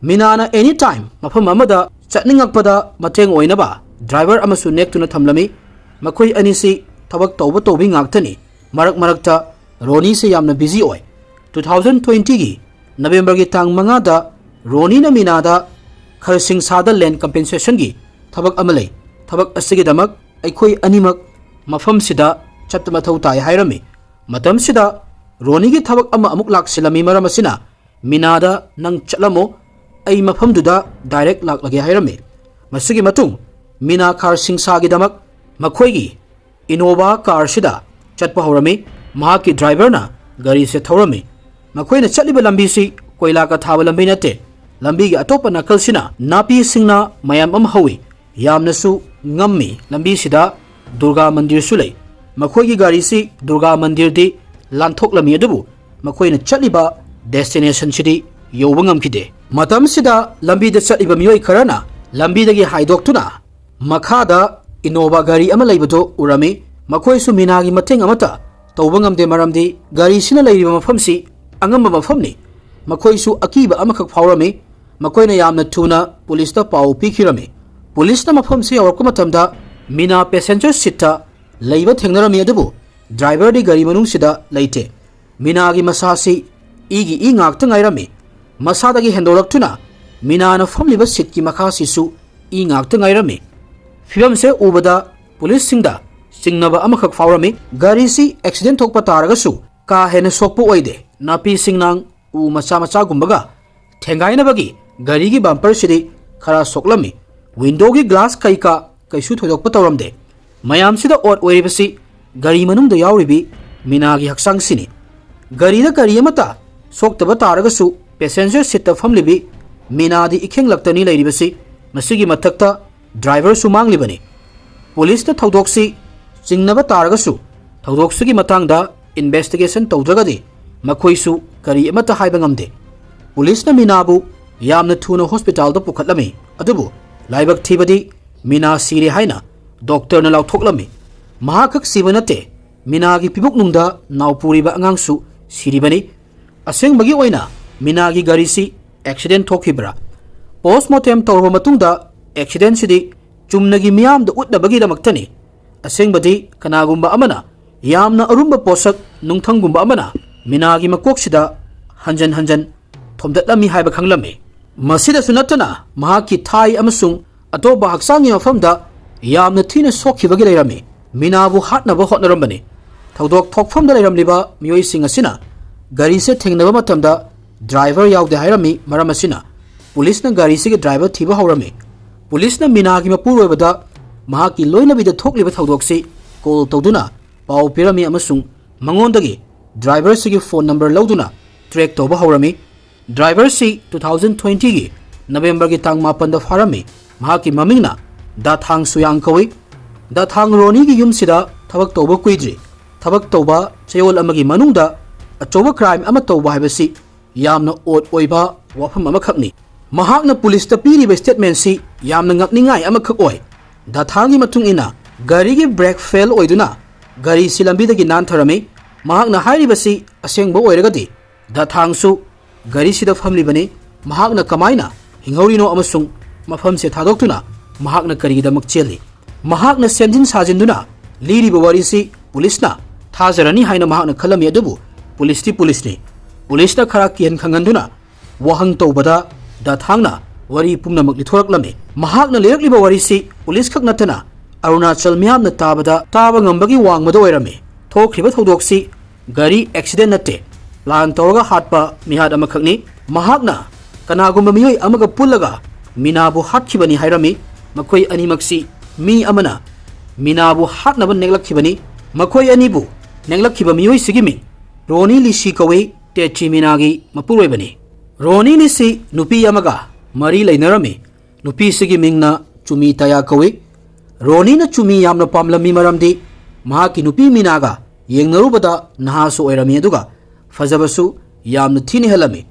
ꯃꯤꯅꯥꯅ ꯑꯦꯅꯤ ꯇꯥꯏꯝ ꯃꯐꯝ ꯑꯃꯗ ꯆꯠꯅꯤꯡꯉꯛꯄꯗ ꯃꯇꯦꯡ ꯑꯣꯏꯅꯕ ꯗ꯭ꯔꯥꯏꯚꯔ ꯑꯃꯁꯨ ꯅꯦꯛꯇꯨꯅ ꯊꯝꯂꯝꯃꯤ꯫ ꯃꯈꯣꯏ ꯑꯅꯤꯁꯤ ꯊꯕꯛ ꯇꯧꯕ ꯇꯧꯕꯤ ꯉꯥꯛꯇꯅꯤ꯫ ꯃꯔꯛ ꯃꯔꯛꯇ ꯔꯣꯅꯤꯁꯦ ꯌꯥꯝꯅ ꯕꯤꯖꯤ ꯑꯣꯏ꯫ ꯇꯨ ꯊꯥꯎꯖꯟ ꯇ꯭ꯋꯦꯟꯇꯤꯒꯤ ꯅꯕꯦꯝꯕꯔꯒꯤ ꯇꯥꯡ ꯃꯉꯥꯗ ꯔꯣꯅꯤꯅ ꯃꯤꯅꯥꯗ ꯈꯔꯁꯤꯡꯁꯥꯗ ꯂꯦꯟ ꯀꯝꯄꯦꯟꯁꯦꯁꯟꯒꯤ ꯊꯕꯛ ꯑꯃ ꯂꯩ꯫ ꯊꯕꯛ ꯑꯁꯤꯒꯤꯗꯃꯛ ꯑꯩꯈꯣꯏ ꯑꯅꯤꯃꯛ ꯃꯐꯝꯁꯤꯗ ꯆꯠꯄ ꯃꯊꯧ ꯇꯥꯏ ꯍꯥꯏꯔꯝꯃꯤ꯫ ꯃꯇꯝꯁꯤꯗ ꯔꯣꯅꯤꯒꯤ ꯊꯕꯛ ꯑꯃ ꯑꯃꯨꯛ ꯂꯥꯛꯁꯤꯜꯂꯝꯃꯤ꯫ ꯃꯔꯝ ꯑꯁꯤꯅ ꯃꯤꯅꯥꯗ "ꯅꯪ ꯆꯠꯂꯝꯃꯣ, ꯑꯩ ꯃꯐꯝꯗꯨꯗ ꯗꯥꯏꯔꯦꯛ ꯂꯥꯛꯂꯒꯦ" ꯍꯥꯏꯔꯝꯃꯤ꯫ ꯃꯁꯤꯒꯤ ꯃꯇꯨꯡ ꯃꯤꯅꯥ ꯈꯔꯁꯤꯡꯁꯥꯒꯤꯗꯃꯛ ꯃꯈꯣꯏꯒꯤ ꯏꯅꯣꯚꯥ ꯀꯥꯔꯁꯤꯗ ꯆꯠꯄ ꯍꯧꯔꯝꯃꯤ꯫ ꯃꯍꯥꯛꯀꯤ ꯗ꯭ꯔꯥꯏꯚꯔꯅ ꯒꯥꯔꯤꯁꯦ ꯊꯧꯔꯝꯃꯤ꯫ ꯃꯈꯣꯏꯅ ꯆꯠꯂꯤꯕ ꯂꯝꯕꯤꯁꯤ ꯀꯣꯏꯂꯥ ꯀꯊꯥꯕ ꯂꯝꯕꯤ ꯅꯠꯇꯦ꯫ ꯂꯝꯕꯤꯒꯤ ꯑꯇꯣꯞꯄ ꯅꯥꯀꯜꯁꯤꯅ ꯅꯥꯄꯤ ꯁꯤꯡꯅꯥ ꯃꯌꯥꯝ ꯑꯃ ꯍꯧꯏ꯫ ꯌꯥꯝꯅꯁꯨ ꯉꯝꯃꯤ꯫ ꯂꯝꯕꯤꯁꯤꯗ ꯗꯨꯔꯒꯥ ꯃꯟꯗꯤꯔꯁꯨ ꯂꯩ꯫ ꯃꯈꯣꯏꯒꯤ ꯒꯥꯔꯤꯁꯤ ꯗꯨꯔꯒꯥ ꯃꯟꯗꯤꯔꯗꯤ ꯂꯥꯟꯊꯣꯛꯂꯝꯃꯤ, ꯑꯗꯨꯕꯨ ꯃꯈꯣꯏꯅ ꯆꯠꯂꯤꯕ ꯗꯦꯁꯇꯤꯅꯦꯁꯟꯁꯤꯗꯤ ꯌꯧꯕ ꯉꯝꯈꯤꯗꯦ꯫ ꯃꯇꯝꯁꯤꯗ ꯂꯝꯕꯤꯗ ꯆꯠꯂꯤꯕ ꯃꯤꯑꯣꯏ ꯈꯔꯅ ꯂꯝꯕꯤꯗꯒꯤ ꯍꯥꯏꯗꯣꯛꯇꯨꯅ ꯃꯈꯥꯗ ꯏꯅꯣꯚꯥ ꯒꯥꯔꯤ ꯑꯃ ꯂꯩꯕꯗꯨ ꯎꯔꯝꯃꯤ꯫ ꯃꯈꯣꯏꯁꯨ ꯃꯤꯅꯥꯒꯤ ꯃꯇꯦꯡ ꯑꯃꯠꯇ ꯇꯧꯕ ꯉꯝꯗꯦ, ꯃꯔꯝꯗꯤ ꯒꯥꯔꯤꯁꯤꯅ ꯂꯩꯔꯤꯕ ꯃꯐꯝꯁꯤ ꯑꯉꯝꯕ ꯃꯐꯝꯅꯤ꯫ ꯃꯈꯣꯏꯁꯨ ꯑꯀꯤꯕ ꯑꯃꯈꯛ ꯐꯥꯎꯔꯝꯃꯤ꯫ ꯃꯈꯣꯏꯅ ꯌꯥꯝꯅ ꯊꯨꯅ ꯄꯨꯂꯤꯁꯇ ꯄꯥꯎ ꯄꯤꯈꯤꯔꯝꯃꯤ꯫ ꯄꯨꯂꯤꯁꯅ ꯃꯐꯝꯁꯤ ꯌꯧꯔꯛꯄ ꯃꯇꯝꯗ ꯃꯤꯅꯥ ꯄꯦꯁꯦꯟꯖꯔ ꯁꯤꯠꯇ ꯂꯩꯕ ꯊꯦꯡꯅꯔꯝꯃꯤ, ꯑꯗꯨꯕꯨ ꯗ꯭ꯔꯥꯏꯚꯔꯗꯤ ꯒꯥꯔꯤ ꯃꯅꯨꯡꯁꯤꯗ ꯂꯩꯇꯦ꯫ ꯃꯤꯅꯥꯒꯤ ꯃꯁꯥꯁꯤ ꯏꯒꯤ ꯏ ꯉꯥꯛꯇ ꯉꯥꯏꯔꯝꯃꯤ꯫ ꯃꯁꯥꯗꯒꯤ ꯍꯦꯟꯗꯣꯔꯛꯇꯨꯅ ꯃꯤꯅꯥꯅ ꯐꯝꯂꯤꯕ ꯁꯤꯠꯀꯤ ꯃꯈꯥꯁꯤꯁꯨ ꯏ ꯉꯥꯛꯇ ꯉꯥꯏꯔꯝꯃꯤ꯫ ꯐꯤꯕꯝꯁꯦ ꯎꯕꯗ ꯄꯨꯂꯤꯁꯁꯤꯡꯗ ꯆꯤꯡꯅꯕ ꯑꯃꯈꯛ ꯐꯥꯎꯔꯝꯃꯤ꯫ ꯒꯥꯔꯤꯁꯤ ꯑꯦꯛꯁꯤꯗꯦꯟ ꯊꯣꯛꯄ ꯇꯥꯔꯒꯁꯨ ꯀꯥ ꯍꯦꯟꯅ ꯁꯣꯛꯄ ꯑꯣꯏꯗꯦ꯫ ꯅꯥꯄꯤ ꯁꯤꯡꯅꯥꯡ, ꯎ ꯃꯆꯥ ꯃꯆꯥꯒꯨꯝꯕꯒ ꯊꯦꯡꯒꯥꯏꯅꯕꯒꯤ ꯒꯥꯔꯤꯒꯤ ꯕꯝꯄꯔꯁꯤꯗꯤ ꯈꯔ ꯁꯣꯛꯂꯝꯃꯤ꯫ ꯋꯤꯟꯗꯣꯒꯤ ꯒ꯭ꯂꯥꯁ ꯀꯩꯀꯥ ꯀꯩꯁꯨ ꯊꯣꯏꯗꯣꯛꯄ ꯇꯧꯔꯝꯗꯦ꯫ ꯃꯌꯥꯝꯁꯤꯗ ꯑꯣꯠ ꯑꯣꯏꯔꯤꯕꯁꯤ ꯒꯥꯔꯤ ꯃꯅꯨꯡꯗ ꯌꯥꯎꯔꯤꯕꯤ ꯃꯤꯅꯥꯒꯤ ꯍꯛꯆꯥꯡꯁꯤꯅꯤ꯫ ꯒꯥꯔꯤꯗ ꯀꯔꯤ ꯑꯃꯠꯇ ꯁꯣꯛꯇꯕ ꯇꯥꯔꯒꯁꯨ ꯄꯦꯁꯦꯟꯖꯔ ꯁꯤꯠꯇ ꯐꯝꯂꯤꯕꯤ ꯃꯤꯅꯥꯗꯤ ꯏꯈꯦꯡꯂꯛꯇꯅꯤ ꯂꯩꯔꯤꯕꯁꯤ꯫ ꯃꯁꯤꯒꯤ ꯃꯊꯛꯇ ꯗ꯭ꯔꯥꯏꯚꯔꯁꯨ ꯃꯥꯡꯂꯤꯕꯅꯤ꯫ ꯄꯨꯂꯤꯁꯅ ꯊꯧꯗꯣꯛꯁꯤ ꯆꯤꯡꯅꯕ ꯇꯥꯔꯒꯁꯨ ꯊꯧꯗꯣꯛꯁꯤꯒꯤ ꯃꯇꯥꯡꯗ ꯏꯟꯚꯦꯁꯇꯤꯒꯦꯁꯟ ꯇꯧꯗ꯭ꯔꯒꯗꯤ ꯃꯈꯣꯏꯁꯨ ꯀꯔꯤ ꯑꯃꯠꯇ ꯍꯥꯏꯕ ꯉꯝꯗꯦ꯫ ꯄꯨꯂꯤꯁꯅ ꯃꯤꯅꯥꯕꯨ ꯌꯥꯝꯅ ꯊꯨꯅ ꯍꯣꯁꯄꯤꯇꯥꯜꯗ ꯄꯨꯈꯠꯂꯝꯃꯤ, ꯑꯗꯨꯕꯨ ꯂꯥꯏꯕꯛ ꯊꯤꯕꯗꯤ ꯃꯤꯅꯥ ꯁꯤꯔꯦ ꯍꯥꯏꯅ ꯗꯣꯛꯇꯔꯅ ꯂꯥꯎꯊꯣꯛꯂꯝꯃꯤ꯫ ꯃꯍꯥꯛ ꯈꯛ ꯁꯤꯕ ꯅꯠꯇꯦ, ꯃꯤꯅꯥꯒꯤ ꯄꯤꯕꯨꯛꯅꯨꯡꯗ ꯅꯥꯎ ꯄꯨꯔꯤꯕ ꯑꯉꯥꯡꯁꯨ ꯁꯤꯔꯤꯕꯅꯤ꯫ ꯑꯁꯦꯡꯕꯒꯤ ꯑꯣꯏꯅ ꯃꯤꯅꯥꯒꯤ ꯒꯥꯔꯤꯁꯤ ꯑꯦꯛꯁꯤꯗꯦꯟ ꯊꯣꯛꯈꯤꯕ꯭ꯔꯥ? ꯄꯣꯁꯃꯣꯔꯇꯦꯝ ꯇꯧꯔꯕ ꯃꯇꯨꯡꯗ ꯑꯦꯛꯁꯤꯗꯦꯟꯁꯤꯗꯤ ꯆꯨꯝꯅꯒꯤ ꯃꯤꯌꯥꯝꯗ ꯎꯠꯅꯕꯒꯤꯗꯃꯛꯇꯅꯤ꯫ ꯑꯁꯦꯡꯕꯗꯤ ꯀꯅꯥꯒꯨꯝꯕ ꯑꯃꯅ ꯌꯥꯝꯅ ꯑꯔꯨꯝꯕ ꯄꯣꯠꯁꯛ ꯅꯨꯡꯊꯪꯒꯨꯝꯕ ꯑꯃꯅ ꯃꯤꯅꯥꯒꯤ ꯃꯀꯣꯛꯁꯤꯗ ꯍꯟꯖꯟ ꯍꯟꯖꯟ ꯊꯣꯝꯗꯠꯂꯝꯃꯤ ꯍꯥꯏꯕ ꯈꯪꯂꯝꯃꯤ꯫ ꯃꯁꯤꯗꯁꯨ ꯅꯠꯇꯅ ꯃꯍꯥꯛꯀꯤ ꯊꯥꯏ ꯑꯃꯁꯨꯡ ꯑꯇꯣꯞꯄ ꯍꯛꯆꯥꯡꯒꯤ ꯃꯐꯝꯗ ꯌꯥꯝꯅ ꯊꯤꯅ ꯁꯣꯛꯈꯤꯕꯒꯤ ꯂꯩꯔꯝꯃꯤ꯫ ꯃꯤꯅꯥꯕꯨ ꯍꯥꯠꯅꯕ ꯍꯣꯠꯅꯔꯝꯕꯅꯤ꯫ ꯊꯧꯗꯣꯛ ꯊꯣꯛꯐꯝꯗ ꯂꯩꯔꯝꯂꯤꯕ ꯃꯤꯑꯣꯏꯁꯤꯡ ꯑꯁꯤꯅ ꯒꯥꯔꯤꯁꯦ ꯊꯦꯡꯅꯕ ꯃꯇꯝꯗ ꯗ꯭ꯔꯥꯏꯚꯔ ꯌꯥꯎꯗꯦ ꯍꯥꯏꯔꯝꯃꯤ꯫ ꯃꯔꯝ ꯑꯁꯤꯅ ꯄꯨꯂꯤꯁꯅ ꯒꯥꯔꯤꯁꯤꯒꯤ ꯗ꯭ꯔꯥꯏꯚꯔ ꯊꯤꯕ ꯍꯧꯔꯝꯃꯤ꯫ ꯄꯨꯂꯤꯁꯅ ꯃꯤꯅꯥꯒꯤ ꯃꯄꯨꯔꯣꯏꯕꯗ ꯃꯍꯥꯛꯀꯤ ꯂꯣꯏꯅꯕꯤꯗ ꯊꯣꯛꯂꯤꯕ ꯊꯧꯗꯣꯛꯁꯤ ꯀꯣꯜ ꯇꯧꯗꯨꯅ ꯄꯥꯎ ꯄꯤꯔꯝꯃꯤ ꯑꯃꯁꯨꯡ ꯃꯉꯣꯟꯗꯒꯤ ꯗ꯭ꯔꯥꯏꯚꯔꯁꯤꯒꯤ ꯐꯣꯟ ꯅꯝꯕꯔ ꯂꯧꯗꯨꯅ ꯇ꯭ꯔꯦꯛ ꯇꯧꯕ ꯍꯧꯔꯝꯃꯤ꯫ ꯗ꯭ꯔꯥꯏꯚꯔꯁꯤ ꯇꯨ ꯊꯥꯎꯖꯟ ꯇ꯭ꯋꯦꯟꯇꯤꯒꯤ ꯅꯕꯦꯝꯕꯔꯒꯤ ꯇꯥꯡ ꯃꯥꯄꯟꯗ ꯐꯥꯔꯝꯃꯤ꯫ ꯃꯍꯥꯛꯀꯤ ꯃꯃꯤꯡꯅ ꯗꯥꯊꯥꯡ ꯁꯨꯌꯥꯡ ꯀꯧꯏ꯫ ꯗꯥꯊꯥꯡ ꯔꯣꯅꯤꯒꯤ ꯌꯨꯝꯁꯤꯗ ꯊꯕꯛ ꯇꯧꯕ ꯀꯨꯏꯗ꯭ꯔꯤ꯫ ꯊꯕꯛ ꯇꯧꯕ ꯆꯌꯣꯜ ꯑꯃꯒꯤ ꯃꯅꯨꯡꯗ ꯑꯆꯧꯕ ꯀ꯭ꯔꯥꯏꯝ ꯑꯃ ꯇꯧꯕ ꯍꯥꯏꯕꯁꯤ ꯌꯥꯝꯅ ꯑꯣꯠ ꯑꯣꯏꯕ ꯋꯥꯐꯝ ꯑꯃꯈꯛꯅꯤ꯫ ꯃꯍꯥꯛꯅ ꯄꯨꯂꯤꯁꯇ ꯄꯤꯔꯤꯕ ꯁ꯭ꯇꯦꯠꯃꯦꯟꯁꯤ ꯌꯥꯝꯅ ꯉꯛꯅꯤꯡꯉꯥꯏ ꯑꯃꯈꯛ ꯑꯣꯏ꯫ ꯗꯥꯊꯥꯡꯒꯤ ꯃꯇꯨꯡ ꯏꯟꯅ ꯒꯥꯔꯤꯒꯤ ꯕ꯭ꯔꯦꯛ ꯐꯦꯜ ꯑꯣꯏꯗꯨꯅ ꯒꯥꯔꯤꯁꯤ ꯂꯝꯕꯤꯗꯒꯤ ꯅꯥꯟꯊꯔꯝꯃꯤ꯫ ꯃꯍꯥꯛꯅ ꯍꯥꯏꯔꯤꯕꯁꯤ ꯑꯁꯦꯡꯕ ꯑꯣꯏꯔꯒꯗꯤ ꯗꯥꯊꯥꯡꯁꯨ ꯒꯥꯔꯤꯁꯤꯗ ꯐꯝꯂꯤꯕꯅꯤ꯫ ꯃꯍꯥꯛꯅ ꯀꯃꯥꯏꯅ ꯍꯤꯡꯍꯧꯔꯤꯅꯣ ꯑꯃꯁꯨꯡ ꯃꯐꯝꯁꯦ ꯊꯥꯗꯣꯛꯇꯨꯅ ꯃꯍꯥꯛꯅ ꯀꯔꯤꯒꯤꯗꯃꯛ ꯆꯦꯜꯂꯤ? ꯃꯍꯥꯛꯅ ꯁꯦꯝꯖꯤꯟ ꯁꯥꯖꯤꯟꯗꯨꯅ ꯂꯤꯔꯤꯕ ꯋꯥꯔꯤꯁꯤ ꯄꯨꯂꯤꯁꯅ ꯊꯥꯖꯔꯅꯤ ꯍꯥꯏꯅ ꯃꯍꯥꯛꯅ ꯈꯜꯂꯝꯃꯤ, ꯑꯗꯨꯕꯨ ꯄꯨꯂꯤꯁꯇꯤ ꯄꯨꯂꯤꯁꯅꯤ꯫ ꯄꯨꯂꯤꯁꯅ ꯈꯔ ꯀꯤꯍꯟ ꯈꯪꯍꯟꯗꯨꯅ ꯋꯥꯍꯪ ꯇꯧꯕꯗ ꯗꯥꯊꯥꯡꯅ ꯋꯥꯔꯤ ꯄꯨꯝꯅꯃꯛ ꯂꯤꯊꯣꯔꯛꯂꯝꯃꯤ꯫ ꯃꯍꯥꯛꯅ ꯂꯤꯔꯛꯂꯤꯕ ꯋꯥꯔꯤꯁꯤ ꯄꯨꯂꯤꯁ ꯈꯛ ꯅꯠꯇꯅ ꯑꯔꯨꯅꯥꯆꯜ ꯃꯤꯌꯥꯝꯅ ꯇꯥꯕꯗ ꯇꯥꯕ ꯉꯝꯕꯒꯤ ꯋꯥꯡꯃꯗ ꯑꯣꯏꯔꯝꯃꯤ꯫ ꯊꯣꯛꯈ꯭ꯔꯤꯕ ꯊꯧꯗꯣꯛꯁꯤ ꯒꯥꯔꯤ ꯑꯦꯛꯁꯤꯗꯦꯟ ꯅꯠꯇꯦ, ꯄ꯭ꯂꯥꯟ ꯇꯧꯔꯒ ꯍꯥꯠꯄ ꯃꯤꯍꯥꯠ ꯑꯃꯈꯛꯅꯤ꯫ ꯃꯍꯥꯛꯅ ꯀꯅꯥꯒꯨꯝꯕ ꯃꯤꯑꯣꯏ ꯑꯃꯒ ꯄꯨꯜꯂꯒ ꯃꯤꯅꯥꯕꯨ ꯍꯥꯠꯈꯤꯕꯅꯤ ꯍꯥꯏꯔꯝꯃꯤ꯫ ꯃꯈꯣꯏ ꯑꯅꯤꯃꯛꯁꯤ ꯃꯤ ꯑꯃꯅ ꯃꯤꯅꯥꯕꯨ ꯍꯥꯠꯅꯕ ꯅꯦꯛꯂꯛꯈꯤꯕꯅꯤ꯫ ꯃꯈꯣꯏ ꯑꯅꯤꯕꯨ ꯅꯦꯛꯂꯛꯈꯤꯕ ꯃꯤꯑꯣꯏꯁꯤꯒꯤ ꯃꯤꯡ ꯔꯣꯅꯤ ꯂꯤꯁꯤ ꯀꯧꯏ, ꯇꯦꯆꯤ ꯃꯤꯅꯥꯒꯤ ꯃꯄꯨꯔꯣꯏꯕꯅꯤ꯫ ꯔꯣꯅꯤ ꯂꯤꯁꯤ ꯅꯨꯄꯤ ꯑꯃꯒ ꯃꯔꯤ ꯂꯩꯅꯔꯝꯃꯤ꯫ ꯅꯨꯄꯤꯁꯤꯒꯤ ꯃꯤꯡꯅ ꯆꯨꯃꯤ ꯇꯌꯥ ꯀꯧꯏ꯫ ꯔꯣꯅꯤꯅ ꯆꯨꯃꯤ ꯌꯥꯝꯅ ꯄꯥꯝꯂꯝꯃꯤ, ꯃꯔꯝꯗꯤ ꯃꯍꯥꯛꯀꯤ ꯅꯨꯄꯤ ꯃꯤꯅꯥꯒ ꯌꯦꯡꯅꯔꯨꯕꯗ ꯅꯍꯥꯁꯨ ꯑꯣꯏꯔꯝꯃꯤ, ꯑꯗꯨꯒ ꯐꯖꯕꯁꯨ ꯌꯥꯝꯅ ꯊꯤꯅ ꯍꯦꯜꯂꯝꯃꯤ꯫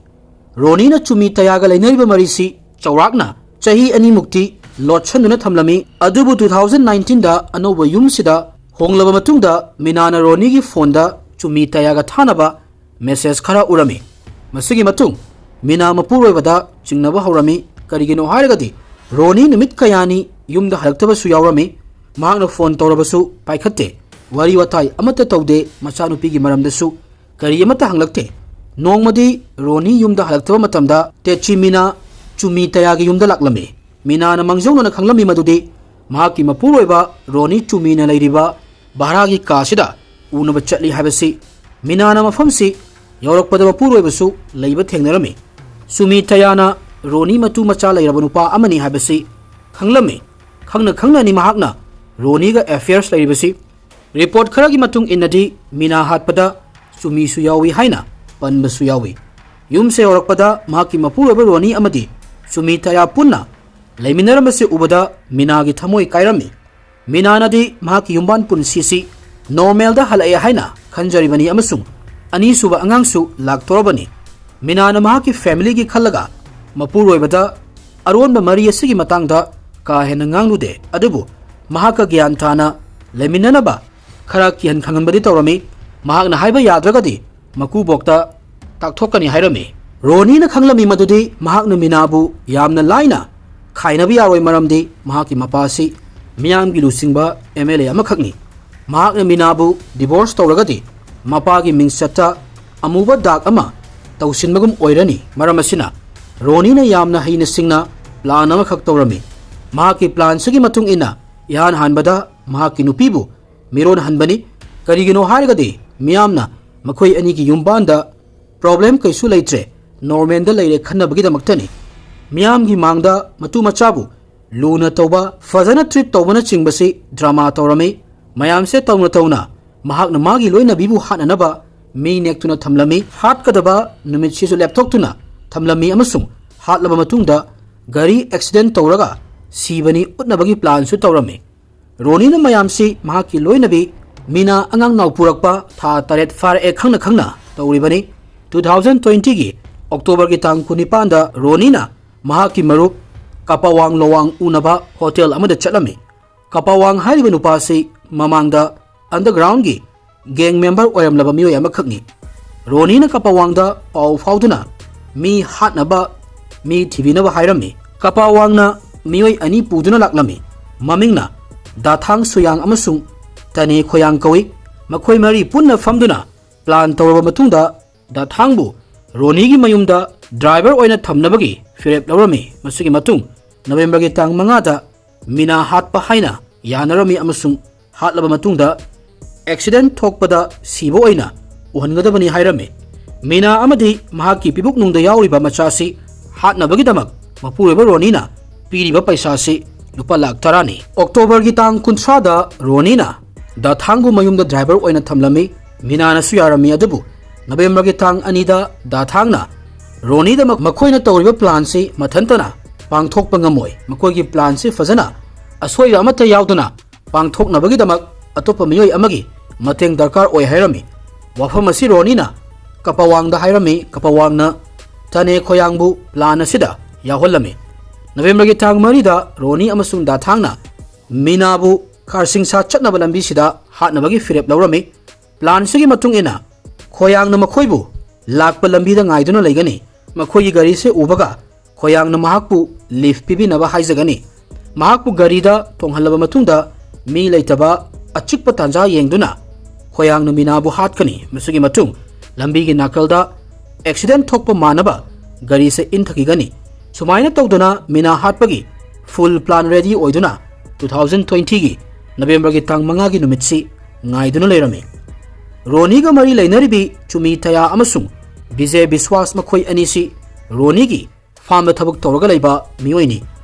ꯔꯣꯅꯤꯅ ꯆꯨꯃꯤ ꯇꯌꯥꯒ ꯂꯩꯅꯔꯤꯕ ꯃꯔꯤꯁꯤ ꯆꯥꯎꯔꯥꯛꯅ ꯆꯍꯤ ꯑꯅꯤꯃꯨꯛꯇꯤ ꯂꯣꯠꯁꯟꯗꯨꯅ ꯊꯝꯂꯝꯃꯤ꯫ ꯑꯗꯨꯕꯨ two thousand nineteenꯗ ꯑꯅꯧꯕ ꯌꯨꯝꯁꯤꯗ ꯍꯣꯡꯂꯕ ꯃꯇꯨꯡꯗ ꯃꯤꯅꯥꯅ ꯔꯣꯅꯤꯒꯤ ꯐꯣꯟꯗ ꯆꯨꯃꯤ ꯇꯌꯥꯒ ꯊꯥꯅꯕ ꯃꯦꯁꯦꯖ ꯈꯔ ꯎꯔꯝꯃꯤ꯫ ꯃꯁꯤꯒꯤ ꯃꯇꯨꯡ ꯃꯤꯅꯥ ꯃꯄꯨꯔꯣꯏꯕꯗ ꯆꯤꯡꯅꯕ ꯍꯧꯔꯝꯃꯤ꯫ ꯀꯔꯤꯒꯤꯅꯣ ꯍꯥꯏꯔꯒꯗꯤ ꯔꯣꯅꯤ ꯅꯨꯃꯤꯠ ꯀꯌꯥꯅꯤ ꯌꯨꯝꯗ ꯍꯜꯂꯛꯇꯕꯁꯨ ꯌꯥꯎꯔꯝꯃꯤ꯫ ꯃꯍꯥꯛꯅ ꯐꯣꯟ ꯇꯧꯔꯕꯁꯨ ꯄꯥꯏꯈꯠꯇꯦ꯫ ꯋꯥꯔꯤ ꯋꯥꯇꯥꯏ ꯑꯃꯠꯇ ꯇꯧꯗꯦ꯫ ꯃꯆꯥꯅꯨꯄꯤꯒꯤ ꯃꯔꯝꯗꯁꯨ ꯀꯔꯤ ꯑꯃꯠꯇ ꯍꯪꯂꯛꯇꯦ꯫ ꯅꯣꯡꯃꯗꯤ ꯔꯣꯅꯤ ꯌꯨꯝꯗ ꯍꯜꯂꯛꯇꯕ ꯃꯇꯝꯗ ꯇꯦꯆꯤ ꯃꯤꯅꯥ ꯆꯨꯃꯤ ꯇꯌꯥꯒꯤ ꯌꯨꯝꯗ ꯂꯥꯛꯂꯝꯃꯤ꯫ ꯃꯤꯅꯥꯅ ꯃꯥꯡꯖꯧꯅꯅ ꯈꯪꯂꯝꯃꯤ ꯃꯗꯨꯗꯤ ꯃꯍꯥꯛꯀꯤ ꯃꯄꯨꯔꯣꯏꯕ ꯔꯣꯅꯤ ꯆꯨꯃꯤꯅ ꯂꯩꯔꯤꯕ ꯚꯥꯔꯥꯒꯤ ꯀꯥꯁꯤꯗ ꯎꯅꯕ ꯆꯠꯂꯤ ꯍꯥꯏꯕꯁꯤ꯫ ꯃꯤꯅꯥꯅ ꯃꯐꯝꯁꯤ ꯌꯧꯔꯛꯄꯗ ꯃꯄꯨꯔꯣꯏꯕꯁꯨ ꯂꯩꯕ ꯊꯦꯡꯅꯔꯝꯃꯤ꯫ ꯆꯨꯃꯤ ꯇꯌꯥꯅ ꯔꯣꯅꯤ ꯃꯇꯨ ꯃꯆꯥ ꯂꯩꯔꯕ ꯅꯨꯄꯥ ꯑꯃꯅꯤ ꯍꯥꯏꯕꯁꯤ ꯈꯪꯂꯝꯃꯤ꯫ ꯈꯪꯅ ꯈꯪꯅꯅꯤ ꯃꯍꯥꯛꯅ ꯔꯣꯅꯤꯒ ꯑꯦꯐꯤꯌꯔꯁ ꯂꯩꯔꯤꯕꯁꯤ꯫ ꯔꯤꯄꯣꯔꯠ ꯈꯔꯒꯤ ꯃꯇꯨꯡ ꯏꯟꯅꯗꯤ ꯃꯤꯅꯥ ꯍꯥꯠꯄꯗ ꯆꯨꯃꯤꯁꯨ ꯌꯥꯎꯏ ꯍꯥꯏꯅ ꯄꯟꯕꯁꯨ ꯌꯥꯎꯏ꯫ ꯌꯨꯝꯁꯦ ꯌꯧꯔꯛꯄꯗ ꯃꯍꯥꯛꯀꯤ ꯃꯄꯨꯔꯣꯏꯕ ꯔꯣꯅꯤ ꯑꯃꯗꯤ ꯆꯨꯃꯤ ꯇꯌꯥ ꯄꯨꯟꯅ ꯂꯩꯃꯤꯟꯅꯔꯝꯕꯁꯤ ꯎꯕꯗ ꯃꯤꯅꯥꯒꯤ ꯊꯃꯣꯏ ꯀꯥꯏꯔꯝꯃꯤ꯫ ꯃꯤꯅꯥꯅꯗꯤ ꯃꯍꯥꯛꯀꯤ ꯌꯨꯝꯕꯥꯟ ꯄꯨꯟꯁꯤꯁꯤ ꯅꯣꯔꯃꯦꯜꯗ ꯍꯜꯂꯛꯑꯦ ꯍꯥꯏꯅ ꯈꯟꯖꯔꯤꯕꯅꯤ ꯑꯃꯁꯨꯡ ꯑꯅꯤꯁꯨꯕ ꯑꯉꯥꯡꯁꯨ ꯂꯥꯛꯇꯣꯔꯕꯅꯤ꯫ ꯃꯤꯅꯥꯅ ꯃꯍꯥꯛꯀꯤ ꯐꯦꯃꯤꯂꯤꯒꯤ ꯈꯜꯂꯒ ꯃꯄꯨꯔꯣꯏꯕꯗ ꯑꯔꯣꯟꯕ ꯃꯔꯤ ꯑꯁꯤꯒꯤ ꯃꯇꯥꯡꯗ ꯀꯥ ꯍꯦꯟꯅ ꯉꯥꯡꯂꯨꯗꯦ, ꯑꯗꯨꯕꯨ ꯃꯍꯥꯛꯀ ꯒ꯭ꯌꯥꯟ ꯇꯥꯅ ꯂꯩꯃꯤꯟꯅꯅꯕ ꯈꯔ ꯀꯤꯍꯟ ꯈꯪꯍꯟꯕꯗꯤ ꯇꯧꯔꯝꯃꯤ꯫ ꯃꯍꯥꯛꯅ ꯍꯥꯏꯕ ꯌꯥꯗ꯭ꯔꯒꯗꯤ ꯃꯀꯨꯕꯣꯛꯇ ꯇꯥꯛꯊꯣꯛꯀꯅꯤ ꯍꯥꯏꯔꯝꯃꯤ꯫ ꯔꯣꯅꯤꯅ ꯈꯪꯂꯝꯃꯤ ꯃꯗꯨꯗꯤ ꯃꯍꯥꯛꯅ ꯃꯤꯅꯥꯕꯨ ꯌꯥꯝꯅ ꯂꯥꯏꯅ ꯈꯥꯏꯅꯕ ꯌꯥꯔꯣꯏ, ꯃꯔꯝꯗꯤ ꯃꯍꯥꯛꯀꯤ ꯃꯄꯥ ꯑꯁꯤ ꯃꯤꯌꯥꯝꯒꯤ ꯂꯨꯆꯤꯡꯕ ꯑꯦꯝ ꯑꯦꯜ ꯑꯦ ꯑꯃꯈꯛꯅꯤ꯫ ꯃꯍꯥꯛꯅ ꯃꯤꯅꯥꯕꯨ ꯗꯤꯚꯣꯔꯁ ꯇꯧꯔꯒꯗꯤ ꯃꯄꯥꯒꯤ ꯃꯤꯡꯆꯠꯇ ꯑꯃꯨꯕ ꯗꯥꯛ ꯑꯃ ꯇꯧꯁꯤꯟꯕꯒꯨꯝ ꯑꯣꯏꯔꯅꯤ꯫ ꯃꯔꯝ ꯑꯁꯤꯅ ꯔꯣꯅꯤꯅ ꯌꯥꯝꯅ ꯍꯩꯅ ꯁꯤꯡꯅ ꯄ꯭ꯂꯥꯟ ꯑꯃꯈꯛ ꯇꯧꯔꯝꯃꯤ꯫ ꯃꯍꯥꯛꯀꯤ ꯄ꯭ꯂꯥꯟꯁꯤꯒꯤ ꯃꯇꯨꯡ ꯏꯟꯅ ꯏꯍꯥꯟ ꯍꯥꯟꯕꯗ ꯃꯍꯥꯛꯀꯤ ꯅꯨꯄꯤꯕꯨ ꯃꯤꯔꯣꯟ ꯍꯟꯕꯅꯤ꯫ ꯀꯔꯤꯒꯤꯅꯣ ꯍꯥꯏꯔꯒꯗꯤ ꯃꯤꯌꯥꯝꯅ ꯃꯈꯣꯏ ꯑꯅꯤꯒꯤ ꯌꯨꯝꯕꯥꯟꯗ ꯄ꯭ꯔꯣꯕ꯭ꯂꯦꯝ ꯀꯩꯁꯨ ꯂꯩꯇ꯭ꯔꯦ, ꯅꯣꯔꯃꯦꯜꯗ ꯂꯩꯔꯦ ꯈꯟꯅꯕꯒꯤꯗꯃꯛꯇꯅꯤ꯫ ꯃꯤꯌꯥꯝꯒꯤ ꯃꯥꯡꯗ ꯃꯇꯨ ꯃꯆꯥꯕꯨ ꯂꯨꯅ ꯇꯧꯕ, ꯐꯖꯅ ꯇ꯭ꯔꯤꯠ ꯇꯧꯕꯅꯆꯤꯡꯕꯁꯤ ꯗ꯭ꯔꯃꯥ ꯇꯧꯔꯝꯃꯤ꯫ ꯃꯌꯥꯝꯁꯦ ꯇꯧꯅ ꯇꯧꯅ ꯃꯍꯥꯛꯅ ꯃꯥꯒꯤ ꯂꯣꯏꯅꯕꯤꯕꯨ ꯍꯥꯠꯅꯅꯕ ꯃꯤ ꯅꯦꯛꯇꯨꯅ ꯊꯝꯂꯝꯃꯤ꯫ ꯍꯥꯠꯀꯗꯕ ꯅꯨꯃꯤꯠꯁꯤꯁꯨ ꯂꯦꯞꯊꯣꯛꯇꯨꯅ ꯊꯝꯂꯝꯃꯤ ꯑꯃꯁꯨꯡ ꯍꯥꯠꯂꯕ ꯃꯇꯨꯡꯗ ꯒꯥꯔꯤ ꯑꯦꯛꯁꯤꯗꯦꯟ ꯇꯧꯔꯒ ꯁꯤꯕꯅꯤ ꯎꯠꯅꯕꯒꯤ ꯄ꯭ꯂꯥꯟꯁꯨ ꯇꯧꯔꯝꯃꯤ꯫ ꯔꯣꯅꯤꯅ ꯃꯌꯥꯝꯁꯤ ꯃꯍꯥꯛꯀꯤ ꯂꯣꯏꯅꯕꯤ ꯃꯤꯅꯥ ꯑꯉꯥꯡ ꯅꯥꯎ ꯄꯨꯔꯛꯄ ꯊꯥ ꯇꯔꯦꯠ ꯐꯥꯔꯛꯑꯦ ꯈꯪꯅ ꯈꯪꯅ ꯇꯧꯔꯤꯕꯅꯤ꯫ Two thousand twentyꯒꯤ ꯑꯣꯛꯇꯣꯕꯔꯒꯤ ꯇꯥꯡ ꯀꯨꯟꯅꯤꯄꯥꯟꯗ ꯔꯣꯅꯤꯅ ꯃꯍꯥꯛꯀꯤ ꯃꯔꯨꯞ ꯀꯄꯥꯋꯥꯡ ꯂꯣꯋꯥꯡ ꯎꯅꯕ ꯍꯣꯇꯦꯜ ꯑꯃꯗ ꯆꯠꯂꯝꯃꯤ꯫ ꯀꯄꯥꯋꯥꯡ ꯍꯥꯏꯔꯤꯕ ꯅꯨꯄꯥ ꯑꯁꯤ ꯃꯃꯥꯡꯗ underground ꯒꯤ gang member ꯑꯣꯏꯔꯝꯂꯕ ꯃꯤꯑꯣꯏ ꯑꯃꯈꯛꯅꯤ꯫ ꯔꯣꯅꯤꯅ ꯀꯄꯥꯋꯥꯡꯗ ꯄꯥꯎ ꯐꯥꯎꯗꯨꯅ ꯃꯤ ꯍꯥꯠꯅꯕ, ꯃꯤ ꯊꯤꯕꯤꯅꯕ ꯍꯥꯏꯔꯝꯃꯤ꯫ ꯀꯄꯥꯋꯥꯡꯅ ꯃꯤꯑꯣꯏ ꯑꯅꯤ ꯄꯨꯗꯨꯅ ꯂꯥꯛꯂꯝꯃꯤ꯫ ꯃꯃꯤꯡꯅ ꯗꯥꯊꯥꯡ ꯁꯨꯌꯥꯡ ꯑꯃꯁꯨꯡ ꯇꯅꯦ ꯈꯣꯌꯥꯡ ꯀꯧꯏ꯫ ꯃꯈꯣꯏ ꯃꯔꯤ ꯄꯨꯟꯅ ꯐꯝꯗꯨꯅ plan ꯇꯧꯔꯕ ꯃꯇꯨꯡꯗ ꯗꯥꯊꯥꯡꯕꯨ ꯔꯣꯅꯤꯒꯤ ꯃꯌꯨꯝꯗ driver ꯑꯣꯏꯅ ꯊꯝꯅꯕꯒꯤ ꯐꯤꯔꯦꯞ ꯂꯧꯔꯝꯃꯤ꯫ ꯃꯁꯤꯒꯤ ꯃꯇꯨꯡ ꯅꯕꯦꯝꯕꯔꯒꯤ ꯇꯥꯡ ꯃꯉꯥꯗ ꯃꯤꯅꯥ ꯍꯥꯠꯄ ꯍꯥꯏꯅ ꯌꯥꯅꯔꯝꯃꯤ ꯑꯃꯁꯨꯡ ꯍꯥꯠꯂꯕ ꯃꯇꯨꯡꯗ accident ꯊꯣꯛꯄꯗ ꯁꯤꯕ ꯑꯣꯏꯅ ꯎꯍꯟꯒꯗꯕꯅꯤ ꯍꯥꯏꯔꯝꯃꯤ꯫ ꯃꯤꯅꯥ ꯑꯃꯗꯤ ꯃꯍꯥꯛꯀꯤ ꯄꯤꯕꯨꯛꯅꯨꯡꯗ ꯌꯥꯎꯔꯤꯕ ꯃꯆꯥꯁꯤ ꯍꯥꯠꯅꯕꯒꯤꯗꯃꯛ ꯃꯄꯨꯔꯣꯏꯕ ꯔꯣꯅꯤꯅ ꯄꯤꯔꯤꯕ ꯄꯩꯁꯥꯁꯤ ꯂꯨꯄꯥ ꯂꯥꯈ ꯇꯔꯥꯅꯤ꯫ ꯑꯣꯛꯇꯣꯕꯔꯒꯤ ꯇꯥꯡ ꯀꯨꯟꯊ꯭ꯔꯥꯗ ꯔꯣꯅꯤꯅ ꯗꯥꯊꯥꯡꯕꯨ ꯃꯌꯨꯝꯗ driver ꯑꯣꯏꯅ ꯊꯝꯂꯝꯃꯤ꯫ ꯃꯤꯅꯥꯅꯁꯨ ꯌꯥꯔꯝꯃꯤ, ꯑꯗꯨꯕꯨ ꯅꯕꯦꯝꯕꯔꯒꯤ ꯇꯥꯡ ꯑꯅꯤꯗ ꯗꯥꯊꯥꯡꯅ ꯔꯣꯅꯤꯗ ꯃ-, ꯃꯈꯣꯏꯅ ꯇꯧꯔꯤꯕ planꯁꯤ ꯃꯊꯟꯇꯅ ꯄꯥꯡꯊꯣꯛꯄ ꯉꯝꯃꯣꯏ, ꯃꯈꯣꯏꯒꯤ planꯁꯤ ꯐꯖꯅ ꯑꯁꯣꯏꯕ ꯑꯃꯠꯇ ꯌꯥꯎꯗꯅ ꯄꯥꯡꯊꯣꯛꯅꯕꯒꯤꯗꯃꯛ ꯑꯇꯣꯞꯄ ꯃꯤꯑꯣꯏ ꯑꯃꯒꯤ ꯃꯇꯦꯡ ꯗꯔꯀꯥꯔ ꯑꯣꯏ ꯍꯥꯏꯔꯝꯃꯤ꯫ ꯋꯥꯐꯝ ꯑꯁꯤ ꯔꯣꯅꯤꯅ ꯀꯄꯥꯋꯥꯡꯗ ꯍꯥꯏꯔꯝꯃꯤ꯫ ꯀꯄꯥꯋꯥꯡꯅ ꯇꯅꯦ ꯈꯣꯌꯥꯡꯕꯨ plan ꯑꯁꯤꯗ ꯌꯥꯎꯍꯜꯂꯝꯃꯤ꯫ ꯅꯕꯦꯝꯕꯔꯒꯤ ꯇꯥꯡ ꯃꯔꯤꯗ ꯔꯣꯅꯤ ꯑꯃꯁꯨꯡ ꯗꯥꯊꯥꯡꯅ ꯃꯤꯅꯥꯕꯨ ꯈꯥꯔꯁꯤꯡꯁꯥ ꯆꯠꯅꯕ ꯂꯝꯕꯤꯁꯤꯗ ꯍꯥꯠꯅꯕꯒꯤ ꯐꯤꯔꯦꯞ ꯂꯧꯔꯝꯃꯤ꯫ Planꯁꯤꯒꯤ ꯃꯇꯨꯡ ꯏꯟꯅ ꯈꯣꯌꯥꯡꯅ ꯃꯈꯣꯏꯕꯨ ꯂꯥꯛꯄ ꯂꯝꯕꯤꯗ ꯉꯥꯏꯗꯨꯅ ꯂꯩꯒꯅꯤ꯫ ꯃꯈꯣꯏꯒꯤ ꯒꯥꯔꯤꯁꯦ ꯎꯕꯒ ꯈꯣꯌꯥꯡꯅ ꯃꯍꯥꯛꯄꯨ lift ꯄꯤꯕꯤꯅꯕ ꯍꯥꯏꯖꯒꯅꯤ꯫ ꯃꯍꯥꯛꯄꯨ ꯒꯥꯔꯤꯗ ꯇꯣꯡꯍꯜꯂꯕ ꯃꯇꯨꯡꯗ ꯃꯤ ꯂꯩꯇꯕ ꯑꯆꯤꯛꯄ ꯇꯥꯟꯖꯥ ꯌꯦꯡꯗꯨꯅ ꯈꯣꯌꯥꯡꯅ ꯃꯤꯅꯥꯕꯨ ꯍꯥꯠꯀꯅꯤ꯫ ꯃꯁꯤꯒꯤ ꯃꯇꯨꯡ ꯂꯝꯕꯤꯒꯤ ꯅꯥꯀꯜꯗ accident ꯊꯣꯛꯄ ꯃꯥꯟꯅꯕ ꯒꯥꯔꯤꯁꯦ ꯏꯟꯊꯈꯤꯒꯅꯤ꯫ ꯁꯨꯃꯥꯏꯅ ꯇꯧꯗꯅ ꯃꯤꯅꯥ ꯍꯥꯠꯄꯒꯤ full plan ready ꯑꯣꯏꯗꯨꯅ two thousand twentyꯒꯤ ꯅꯕꯦꯝꯕꯔꯒꯤ ꯇꯥꯡ ꯃꯉꯥꯒꯤ ꯅꯨꯃꯤꯠꯁꯤ ꯉꯥꯏꯗꯨꯅ ꯂꯩꯔꯝꯃꯤ꯫ ꯔꯣꯅꯤꯒ ꯃꯔꯤ ꯂꯩꯅꯔꯤꯕꯤ ꯆꯨꯃꯤ ꯇꯌꯥ ꯑꯃꯁꯨꯡ ꯕꯤꯖꯦ ꯕꯤꯁ꯭ꯋꯥꯁ, ꯃꯈꯣꯏ ꯑꯅꯤꯁꯤ ꯔꯣꯅꯤꯒꯤ farmꯗ ꯊꯕꯛ ꯇꯧꯔꯒ ꯂꯩꯕ ꯃꯤꯑꯣꯏꯅꯤ꯫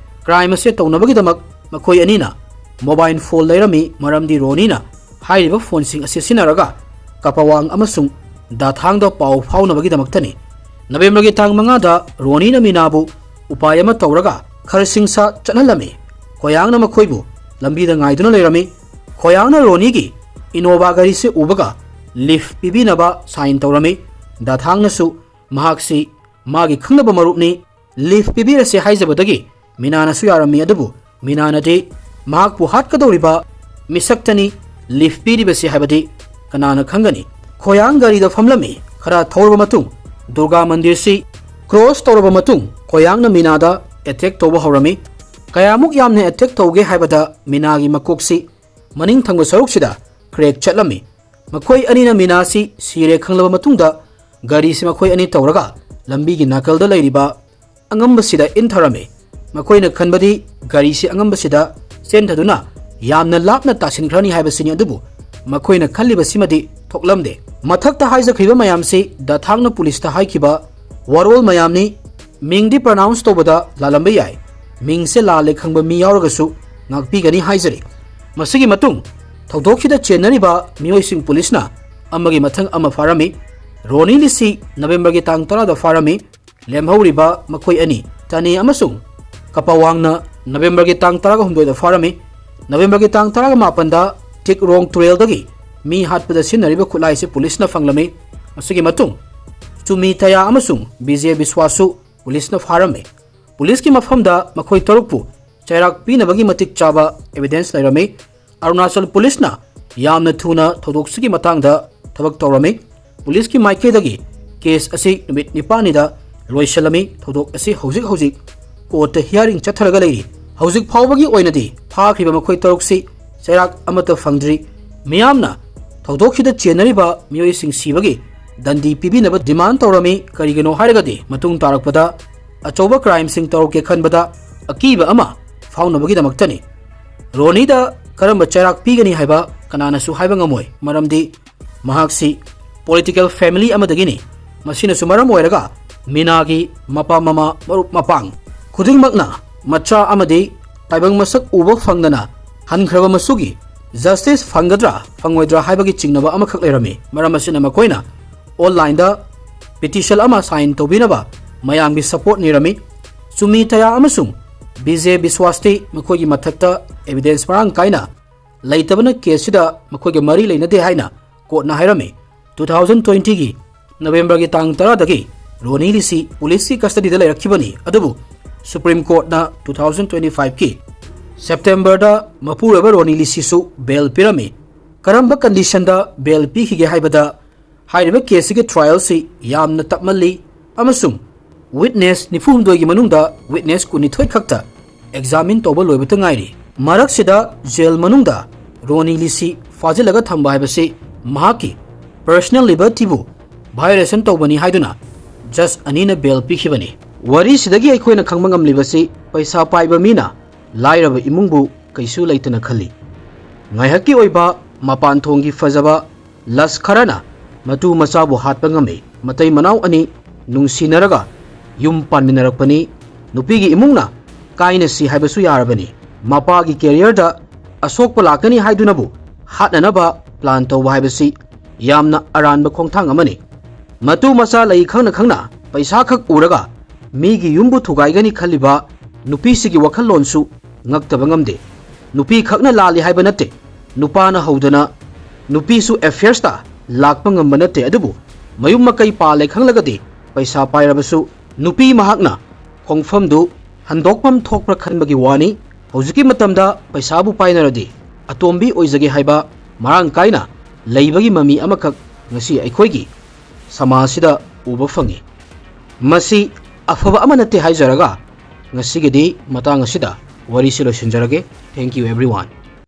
Crime ꯑꯁꯤ ꯇꯧꯅꯕꯒꯤꯗꯃꯛ ꯃꯈꯣꯏ ꯑꯅꯤꯅ mobile phone ꯂꯩꯔꯝꯃꯤ, ꯃꯔꯝꯗꯤ ꯔꯣꯅꯤꯅ ꯍꯥꯏꯔꯤꯕ phoneꯁꯤꯡ ꯑꯁꯤ ꯁꯤꯖꯤꯟꯅꯔꯒ ꯀꯄꯥꯋꯥꯡ ꯑꯃꯁꯨꯡ ꯗꯥꯊꯥꯡꯗ ꯄꯥꯎ ꯐꯥꯎꯅꯕꯒꯤꯗꯃꯛꯇꯅꯤ꯫ ꯅꯕꯦꯝꯕꯔꯒꯤ ꯇꯥꯡ ꯃꯉꯥꯗ ꯔꯣꯅꯤꯅ ꯃꯤꯅꯥꯕꯨ ꯎꯄꯥꯏ ꯑꯃ ꯇꯧꯔꯒ ꯈꯔꯁꯤꯡꯁꯥ ꯆꯠꯍꯜꯂꯝꯃꯤ꯫ ꯈꯣꯌꯥꯡꯅ ꯃꯈꯣꯏꯕꯨ ꯂꯝꯕꯤꯗ ꯉꯥꯏꯗꯨꯅ ꯂꯩꯔꯝꯃꯤ꯫ ꯈꯣꯌꯥꯡꯅ ꯔꯣꯅꯤꯒꯤ Innova ꯒꯥꯔꯤꯁꯤ ꯎꯕꯒ lift ꯄꯤꯕꯤꯅꯕ sign ꯇꯧꯔꯝꯃꯤ꯫ ꯗꯥꯊꯥꯡꯅꯁꯨ ꯃꯍꯥꯛꯁꯤ ꯃꯥꯒꯤ ꯈꯪꯅꯕ ꯃꯔꯨꯞꯅꯤ, lift ꯄꯤꯕꯤꯔꯁꯦ ꯍꯥꯏꯖꯕꯗꯒꯤ ꯃꯤꯅꯥꯅꯁꯨ ꯌꯥꯔꯝꯃꯤ, ꯑꯗꯨꯕꯨ ꯃꯤꯅꯥꯅꯗꯤ ꯃꯍꯥꯛꯄꯨ ꯍꯥꯠꯀꯗꯧꯔꯤꯕ ꯃꯤꯁꯛꯇꯅꯤ ꯂꯤꯐ ꯄꯤꯔꯤꯕꯁꯤ ꯍꯥꯏꯕꯗꯤ ꯀꯅꯥꯅ ꯈꯪꯒꯅꯤ? ꯈꯣꯌꯥꯡ ꯒꯥꯔꯤꯗ ꯐꯝꯂꯝꯃꯤ꯫ ꯈꯔ ꯊꯧꯔꯕ ꯃꯇꯨꯡ ꯗꯨꯔꯒꯥ ꯃꯟꯗꯤꯔꯁꯤ ꯀ꯭ꯔꯣꯁ ꯇꯧꯔꯕ ꯃꯇꯨꯡ ꯈꯣꯌꯥꯡꯅ ꯃꯤꯅꯥꯗ ꯑꯦꯇꯦꯛ ꯇꯧꯕ ꯍꯧꯔꯝꯃꯤ꯫ ꯀꯌꯥꯃꯨꯛ ꯌꯥꯝꯅ ꯑꯦꯇꯦꯛ ꯇꯧꯒꯦ ꯍꯥꯏꯕꯗ ꯃꯤꯅꯥꯒꯤ ꯃꯀꯣꯛꯁꯤ ꯃꯅꯤꯡ ꯊꯪꯕ ꯁꯔꯨꯛꯁꯤꯗ ꯀ꯭ꯔꯦꯛ ꯆꯠꯂꯝꯃꯤ꯫ ꯃꯈꯣꯏ ꯑꯅꯤꯅ ꯃꯤꯅꯥꯁꯤ ꯁꯤꯔꯦ ꯈꯪꯂꯕ ꯃꯇꯨꯡꯗ ꯒꯥꯔꯤꯁꯤ ꯃꯈꯣꯏ ꯑꯅꯤ ꯇꯧꯔꯒ ꯂꯝꯕꯤꯒꯤ ꯅꯥꯀꯜꯗ ꯂꯩꯔꯤꯕ ꯑꯉꯝꯕꯁꯤꯗ ꯏꯟꯊꯔꯝꯃꯤ꯫ ꯃꯈꯣꯏꯅ ꯈꯟꯕꯗꯤ ꯒꯥꯔꯤꯁꯤ ꯑꯉꯝꯕꯁꯤꯗ ꯆꯦꯟꯊꯗꯨꯅ ꯌꯥꯝꯅ ꯂꯥꯞꯅ ꯇꯥꯁꯤꯟꯈ꯭ꯔꯅꯤ ꯍꯥꯏꯕꯁꯤꯅꯤ, ꯑꯗꯨꯕꯨ ꯃꯈꯣꯏꯅ ꯈꯜꯂꯤꯕꯁꯤꯃꯗꯤ ꯊꯣꯛꯂꯝꯗꯦ꯫ ꯃꯊꯛꯇ ꯍꯥꯏꯖꯈ꯭ꯔꯤꯕ ꯃꯌꯥꯝꯁꯤ ꯗꯊꯥꯡꯅ ꯄꯨꯂꯤꯁꯇ ꯍꯥꯏꯈꯤꯕ ꯋꯥꯔꯣꯜ ꯃꯌꯥꯝꯅꯤ꯫ ꯃꯤꯡꯗꯤ ꯄ꯭ꯔꯅꯥꯎꯟꯁ ꯇꯧꯕꯗ ꯂꯥꯜꯂꯝꯕ ꯌꯥꯏ꯫ ꯃꯤꯡꯁꯦ ꯂꯥꯜꯂꯦ ꯈꯪꯕ ꯃꯤ ꯌꯥꯎꯔꯒꯁꯨ ꯉꯥꯛꯄꯤꯒꯅꯤ ꯍꯥꯏꯖꯔꯤ꯫ ꯃꯁꯤꯒꯤ ꯃꯇꯨꯡ ꯊꯧꯗꯣꯛꯁꯤꯗ ꯆꯦꯟꯅꯔꯤꯕ ꯃꯤꯑꯣꯏꯁꯤꯡ ꯄꯨꯂꯤꯁꯅ ꯑꯃꯒꯤ ꯃꯊꯪ ꯑꯃ ꯐꯥꯔꯝꯃꯤ꯫ ꯔꯣꯅꯤ ꯂꯤꯁꯤ ꯅꯕꯦꯝꯕꯔꯒꯤ ꯇꯥꯡ ꯇꯔꯥꯗ ꯐꯥꯔꯝꯃꯤ꯫ ꯂꯦꯝꯍꯧꯔꯤꯕ ꯃꯈꯣꯏ ꯑꯅꯤ, ꯇꯅꯦ ꯑꯃꯁꯨꯡ ꯀꯄꯥꯋꯥꯡꯅ ꯅꯕꯦꯝꯕꯔꯒꯤ ꯇꯥꯡ ꯇꯔꯥꯒ ꯍꯨꯝꯗꯣꯏꯗ ꯐꯥꯔꯝꯃꯤ꯫ ꯅꯕꯦꯝꯕꯔꯒꯤ ꯇꯥꯡ ꯇꯔꯥꯒ ꯃꯥꯄꯟꯗ ꯇꯤꯛꯔꯣꯡ ꯇꯨꯔꯦꯜꯗꯒꯤ ꯃꯤ ꯍꯥꯠꯄꯗ ꯁꯤꯖꯤꯟꯅꯔꯤꯕ ꯈꯨꯠꯂꯥꯏꯁꯤ ꯄꯨꯂꯤꯁꯅ ꯐꯪꯂꯝꯃꯤ꯫ ꯃꯁꯤꯒꯤ ꯃꯇꯨꯡ ꯆꯨꯃꯤ ꯇꯌꯥ ꯑꯃꯁꯨꯡ ꯕꯤꯖꯦ ꯕꯤꯁ꯭ꯋꯥꯁꯁꯨ ꯄꯨꯂꯤꯁꯅ ꯐꯥꯔꯝꯃꯤ꯫ ꯄꯨꯂꯤꯁꯀꯤ ꯃꯐꯝꯗ ꯃꯈꯣꯏ ꯇꯔꯨꯛꯄꯨ ꯆꯩꯔꯥꯛ ꯄꯤꯅꯕꯒꯤ ꯃꯇꯤꯛ ꯆꯥꯕ ꯑꯦꯚꯤꯗꯦꯟꯁ ꯂꯩꯔꯝꯃꯤ꯫ ꯑꯔꯨꯅꯥꯆꯜ ꯄꯨꯂꯤꯁꯅ ꯌꯥꯝꯅ ꯊꯨꯅ ꯊꯧꯗꯣꯛꯁꯤꯒꯤ ꯃꯇꯥꯡꯗ ꯊꯕꯛ ꯇꯧꯔꯝꯃꯤ꯫ ꯄꯨꯂꯤꯁꯀꯤ ꯃꯥꯏꯀꯩꯗꯒꯤ ꯀꯦꯁ ꯑꯁꯤ ꯅꯨꯃꯤꯠ ꯅꯤꯄꯥꯟꯅꯤꯗ ꯂꯣꯏꯁꯤꯜꯂꯝꯃꯤ꯫ ꯊꯧꯗꯣꯛ ꯑꯁꯤ ꯍꯧꯖꯤꯛ ꯍꯧꯖꯤꯛ ꯀꯣꯔꯠꯇ ꯍꯤꯌꯥꯔꯤꯡ ꯆꯠꯊꯔꯒ ꯂꯩꯔꯤ꯫ ꯍꯧꯖꯤꯛ ꯐꯥꯎꯕꯒꯤ ꯑꯣꯏꯅꯗꯤ ꯐꯥꯈ꯭ꯔꯤꯕ ꯃꯈꯣꯏ ꯇꯔꯨꯛꯁꯤ ꯆꯩꯔꯥꯛ ꯑꯃꯠꯇ ꯐꯪꯗ꯭ꯔꯤ꯫ ꯃꯤꯌꯥꯝꯅ ꯊꯧꯗꯣꯛꯁꯤꯗ ꯆꯦꯟꯅꯔꯤꯕ ꯃꯤꯑꯣꯏꯁꯤꯡ ꯁꯤꯕꯒꯤ ꯗꯟꯗꯤ ꯄꯤꯕꯤꯅꯕ ꯗꯤꯃꯥꯟ ꯇꯧꯔꯝꯃꯤ꯫ ꯀꯔꯤꯒꯤꯅꯣ ꯍꯥꯏꯔꯒꯗꯤ ꯃꯇꯨꯡ ꯇꯥꯔꯛꯄꯗ ꯑꯆꯧꯕ ꯀ꯭ꯔꯥꯏꯝꯁꯤꯡ ꯇꯧꯔꯛꯀꯦ ꯈꯟꯕꯗ ꯑꯀꯤꯕ ꯑꯃ ꯐꯥꯎꯅꯕꯒꯤꯗꯃꯛꯇꯅꯤ꯫ ꯔꯣꯅꯤꯗ ꯀꯔꯝꯕ ꯆꯩꯔꯥꯛ ꯄꯤꯒꯅꯤ ꯍꯥꯏꯕ ꯀꯅꯥꯅꯁꯨ ꯍꯥꯏꯕ ꯉꯝꯃꯣꯏ, ꯃꯔꯝꯗꯤ ꯃꯍꯥꯛꯁꯤ ꯄꯣꯂꯤꯇꯤꯀꯦꯜ ꯐꯦꯃꯤꯂꯤ ꯑꯃꯗꯒꯤꯅꯤ꯫ ꯃꯁꯤꯅꯁꯨ ꯃꯔꯝ ꯑꯣꯏꯔꯒ ꯃꯤꯅꯥꯒꯤ ꯃꯄꯥ ꯃꯃꯥ ꯃꯔꯨꯞ ꯃꯄꯥꯡ ꯈꯨꯗꯤꯡꯃꯛꯅ ꯃꯆꯥ ꯑꯃꯗꯤ ꯇꯥꯏꯕꯪ ꯃꯁꯛ ꯎꯕ ꯐꯪꯗꯅ ꯍꯟꯈ꯭ꯔꯕ ꯃꯆꯨꯒꯤ ꯖꯁꯇꯤꯁ ꯐꯪꯒꯗ꯭ꯔꯥ ꯐꯪꯉꯣꯏꯗ꯭ꯔꯥ ꯍꯥꯏꯕꯒꯤ ꯆꯤꯡꯅꯕ ꯑꯃꯈꯛ ꯂꯩꯔꯝꯃꯤ꯫ ꯃꯔꯝ ꯑꯁꯤꯅ ꯃꯈꯣꯏꯅ ꯑꯣꯟꯂꯥꯏꯟꯗ ꯄꯤꯇꯤꯁꯟ ꯑꯃ ꯁꯥꯏꯟ ꯇꯧꯕꯤꯅꯕ ꯃꯌꯥꯝꯒꯤ ꯁꯄꯣꯔꯠ ꯅꯤꯔꯝꯃꯤ꯫ ꯆꯨꯃꯤ ꯇꯌꯥ ꯑꯃꯁꯨꯡ ꯕꯤꯖꯦ ꯕꯤꯁ꯭ꯋꯥꯁꯇꯤ ꯃꯈꯣꯏꯒꯤ ꯃꯊꯛꯇ ꯑꯦꯚꯤꯗꯦꯟꯁ ꯃꯔꯥꯡ ꯀꯥꯏꯅ ꯂꯩꯇꯕꯅ ꯀꯦꯁꯁꯤꯗ ꯃꯈꯣꯏꯒ ꯃꯔꯤ ꯂꯩꯅꯗꯦ ꯍꯥꯏꯅ ꯀꯣꯔꯠꯅ ꯍꯥꯏꯔꯝꯃꯤ꯫ ꯇꯨ ꯊꯥꯎꯖꯟ ꯇ꯭ꯋꯦꯟꯇꯤꯒꯤ ꯅꯕꯦꯝꯕꯔꯒꯤ ꯇꯥꯡ ꯇꯔꯥꯗꯒꯤ ꯔꯣꯅꯤ ꯂꯤꯁꯤ ꯄꯨꯂꯤꯁꯀꯤ ꯀꯁꯇꯗꯤꯗ ꯂꯩꯔꯛꯈꯤꯕꯅꯤ, ꯑꯗꯨꯕꯨ Supreme Courtꯅ two thousand twenty five ꯀꯤ Septemberꯗ ꯃꯄꯨꯔꯣꯏꯕ ꯔꯣꯅꯤ ꯂꯤꯁꯤꯁꯨ bail ꯄꯤꯔꯝꯃꯤ꯫ ꯀꯔꯝꯕ conditionꯗ bail ꯄꯤꯈꯤꯒꯦ ꯍꯥꯏꯕꯗ, ꯍꯥꯏꯔꯤꯕ caseꯁꯤꯒꯤ trialꯁꯤ ꯌꯥꯝꯅ ꯇꯞꯃꯜꯂꯤ ꯑꯃꯁꯨꯡ witness ꯅꯤꯐꯨ ꯍꯨꯝꯗꯣꯏꯒꯤ ꯃꯅꯨꯡꯗ witness ꯀꯨꯟꯅꯤꯊꯣꯏ ꯈꯛꯇ examine ꯇꯧꯕ ꯂꯣꯏꯕꯇ ꯉꯥꯏꯔꯤ꯫ ꯃꯔꯛꯁꯤꯗ jail ꯃꯅꯨꯡꯗ ꯔꯣꯅꯤ ꯂꯤꯁꯤ ꯐꯥꯖꯤꯜꯂꯒ ꯊꯝꯕ ꯍꯥꯏꯕꯁꯤ ꯃꯍꯥꯛꯀꯤ personal libertyꯕꯨ violation ꯇꯧꯕꯅꯤ ꯍꯥꯏꯗꯨꯅ judge ꯑꯅꯤꯅ bail ꯄꯤꯈꯤꯕꯅꯤ꯫ ꯋꯥꯔꯤꯁꯤꯗꯒꯤ ꯑꯩꯈꯣꯏꯅ ꯈꯪꯕ ꯉꯝꯂꯤꯕꯁꯤ ꯄꯩꯁꯥ ꯄꯥꯏꯕ ꯃꯤꯅ ꯂꯥꯏꯔꯕ ꯏꯃꯨꯡꯕꯨ ꯀꯩꯁꯨ ꯂꯩꯇꯅ ꯈꯜꯂꯤ꯫ ꯉꯥꯏꯍꯥꯛꯀꯤ ꯑꯣꯏꯕ ꯃꯄꯥꯟ ꯊꯣꯡꯒꯤ ꯐꯖꯕ lust ꯈꯔꯅ ꯃꯇꯨ ꯃꯆꯥꯕꯨ ꯍꯥꯠꯄ ꯉꯝꯃꯤ꯫ ꯃꯇꯩ ꯃꯅꯥꯎ ꯑꯅꯤ ꯅꯨꯡꯁꯤꯅꯔꯒ ꯌꯨꯝ ꯄꯥꯟꯃꯤꯟꯅꯔꯛꯄꯅꯤ꯫ ꯅꯨꯄꯤꯒꯤ ꯏꯃꯨꯡꯅ ꯀꯥꯏꯅꯁꯤ ꯍꯥꯏꯕꯁꯨ ꯌꯥꯔꯕꯅꯤ꯫ ꯃꯄꯥꯒꯤ careerꯗ ꯑꯁꯣꯛꯄ ꯂꯥꯛꯀꯅꯤ ꯍꯥꯏꯗꯨꯅꯕꯨ ꯍꯥꯠꯅꯅꯕ plan ꯇꯧꯕ ꯍꯥꯏꯕꯁꯤ ꯌꯥꯝꯅ ꯑꯔꯥꯟꯕ ꯈꯣꯡꯊꯥꯡ ꯑꯃꯅꯤ꯫ ꯃꯇꯨ ꯃꯆꯥ ꯂꯩ ꯈꯪꯅ ꯈꯪꯅ ꯄꯩꯁꯥ ꯈꯛ ꯎꯔꯒ ꯃꯤꯒꯤ ꯌꯨꯝꯕꯨ ꯊꯨꯒꯥꯏꯒꯅꯤ ꯈꯜꯂꯤꯕ ꯅꯨꯄꯤꯁꯤꯒꯤ ꯋꯥꯈꯜꯂꯣꯟꯁꯨ ꯉꯛꯇꯕ ꯉꯝꯗꯦ꯫ ꯅꯨꯄꯤ ꯈꯛꯅ ꯂꯥꯜꯂꯤ ꯍꯥꯏꯕ ꯅꯠꯇꯦ, ꯅꯨꯄꯥꯅ ꯍꯧꯗꯅ ꯅꯨꯄꯤꯁꯨ affairsꯇ ꯂꯥꯛꯄ ꯉꯝꯕ ꯅꯠꯇꯦ꯫ ꯑꯗꯨꯕꯨ ꯃꯌꯨꯝ ꯃꯀꯩ ꯄꯥꯜꯂꯦ ꯈꯪꯂꯒꯗꯤ ꯄꯩꯁꯥ ꯄꯥꯏꯔꯕꯁꯨ ꯅꯨꯄꯤ ꯃꯍꯥꯛꯅ ꯈꯣꯡꯐꯝꯗꯨ ꯍꯟꯗꯣꯛꯐꯝ ꯊꯣꯛꯄ꯭ꯔꯥ ꯈꯟꯕꯒꯤ ꯋꯥꯅꯤ꯫ ꯍꯧꯖꯤꯛꯀꯤ ꯃꯇꯝꯗ ꯄꯩꯁꯥꯕꯨ ꯄꯥꯏꯅꯔꯗꯤ ꯑꯇꯣꯝꯕꯤ ꯑꯣꯏꯖꯒꯦ ꯍꯥꯏꯕ ꯃꯔꯥꯡ ꯀꯥꯏꯅ ꯂꯩꯕꯒꯤ ꯃꯃꯤ ꯑꯃꯈꯛ ꯉꯁꯤ ꯑꯩꯈꯣꯏꯒꯤ ꯁꯃꯥꯖꯁꯤꯗ ꯎꯕ ꯐꯪꯉꯤ꯫ ꯃꯁꯤ ꯑꯐꯕ ꯑꯃ ꯅꯠꯇꯦ ꯍꯥꯏꯖꯔꯒ ꯉꯁꯤꯒꯤꯗꯤ ꯃꯇꯥꯡ ꯑꯁꯤꯗ ꯋꯥꯔꯤꯁꯤ ꯂꯣꯏꯁꯤꯟꯖꯔꯒꯦ꯫ Thank you everyone꯫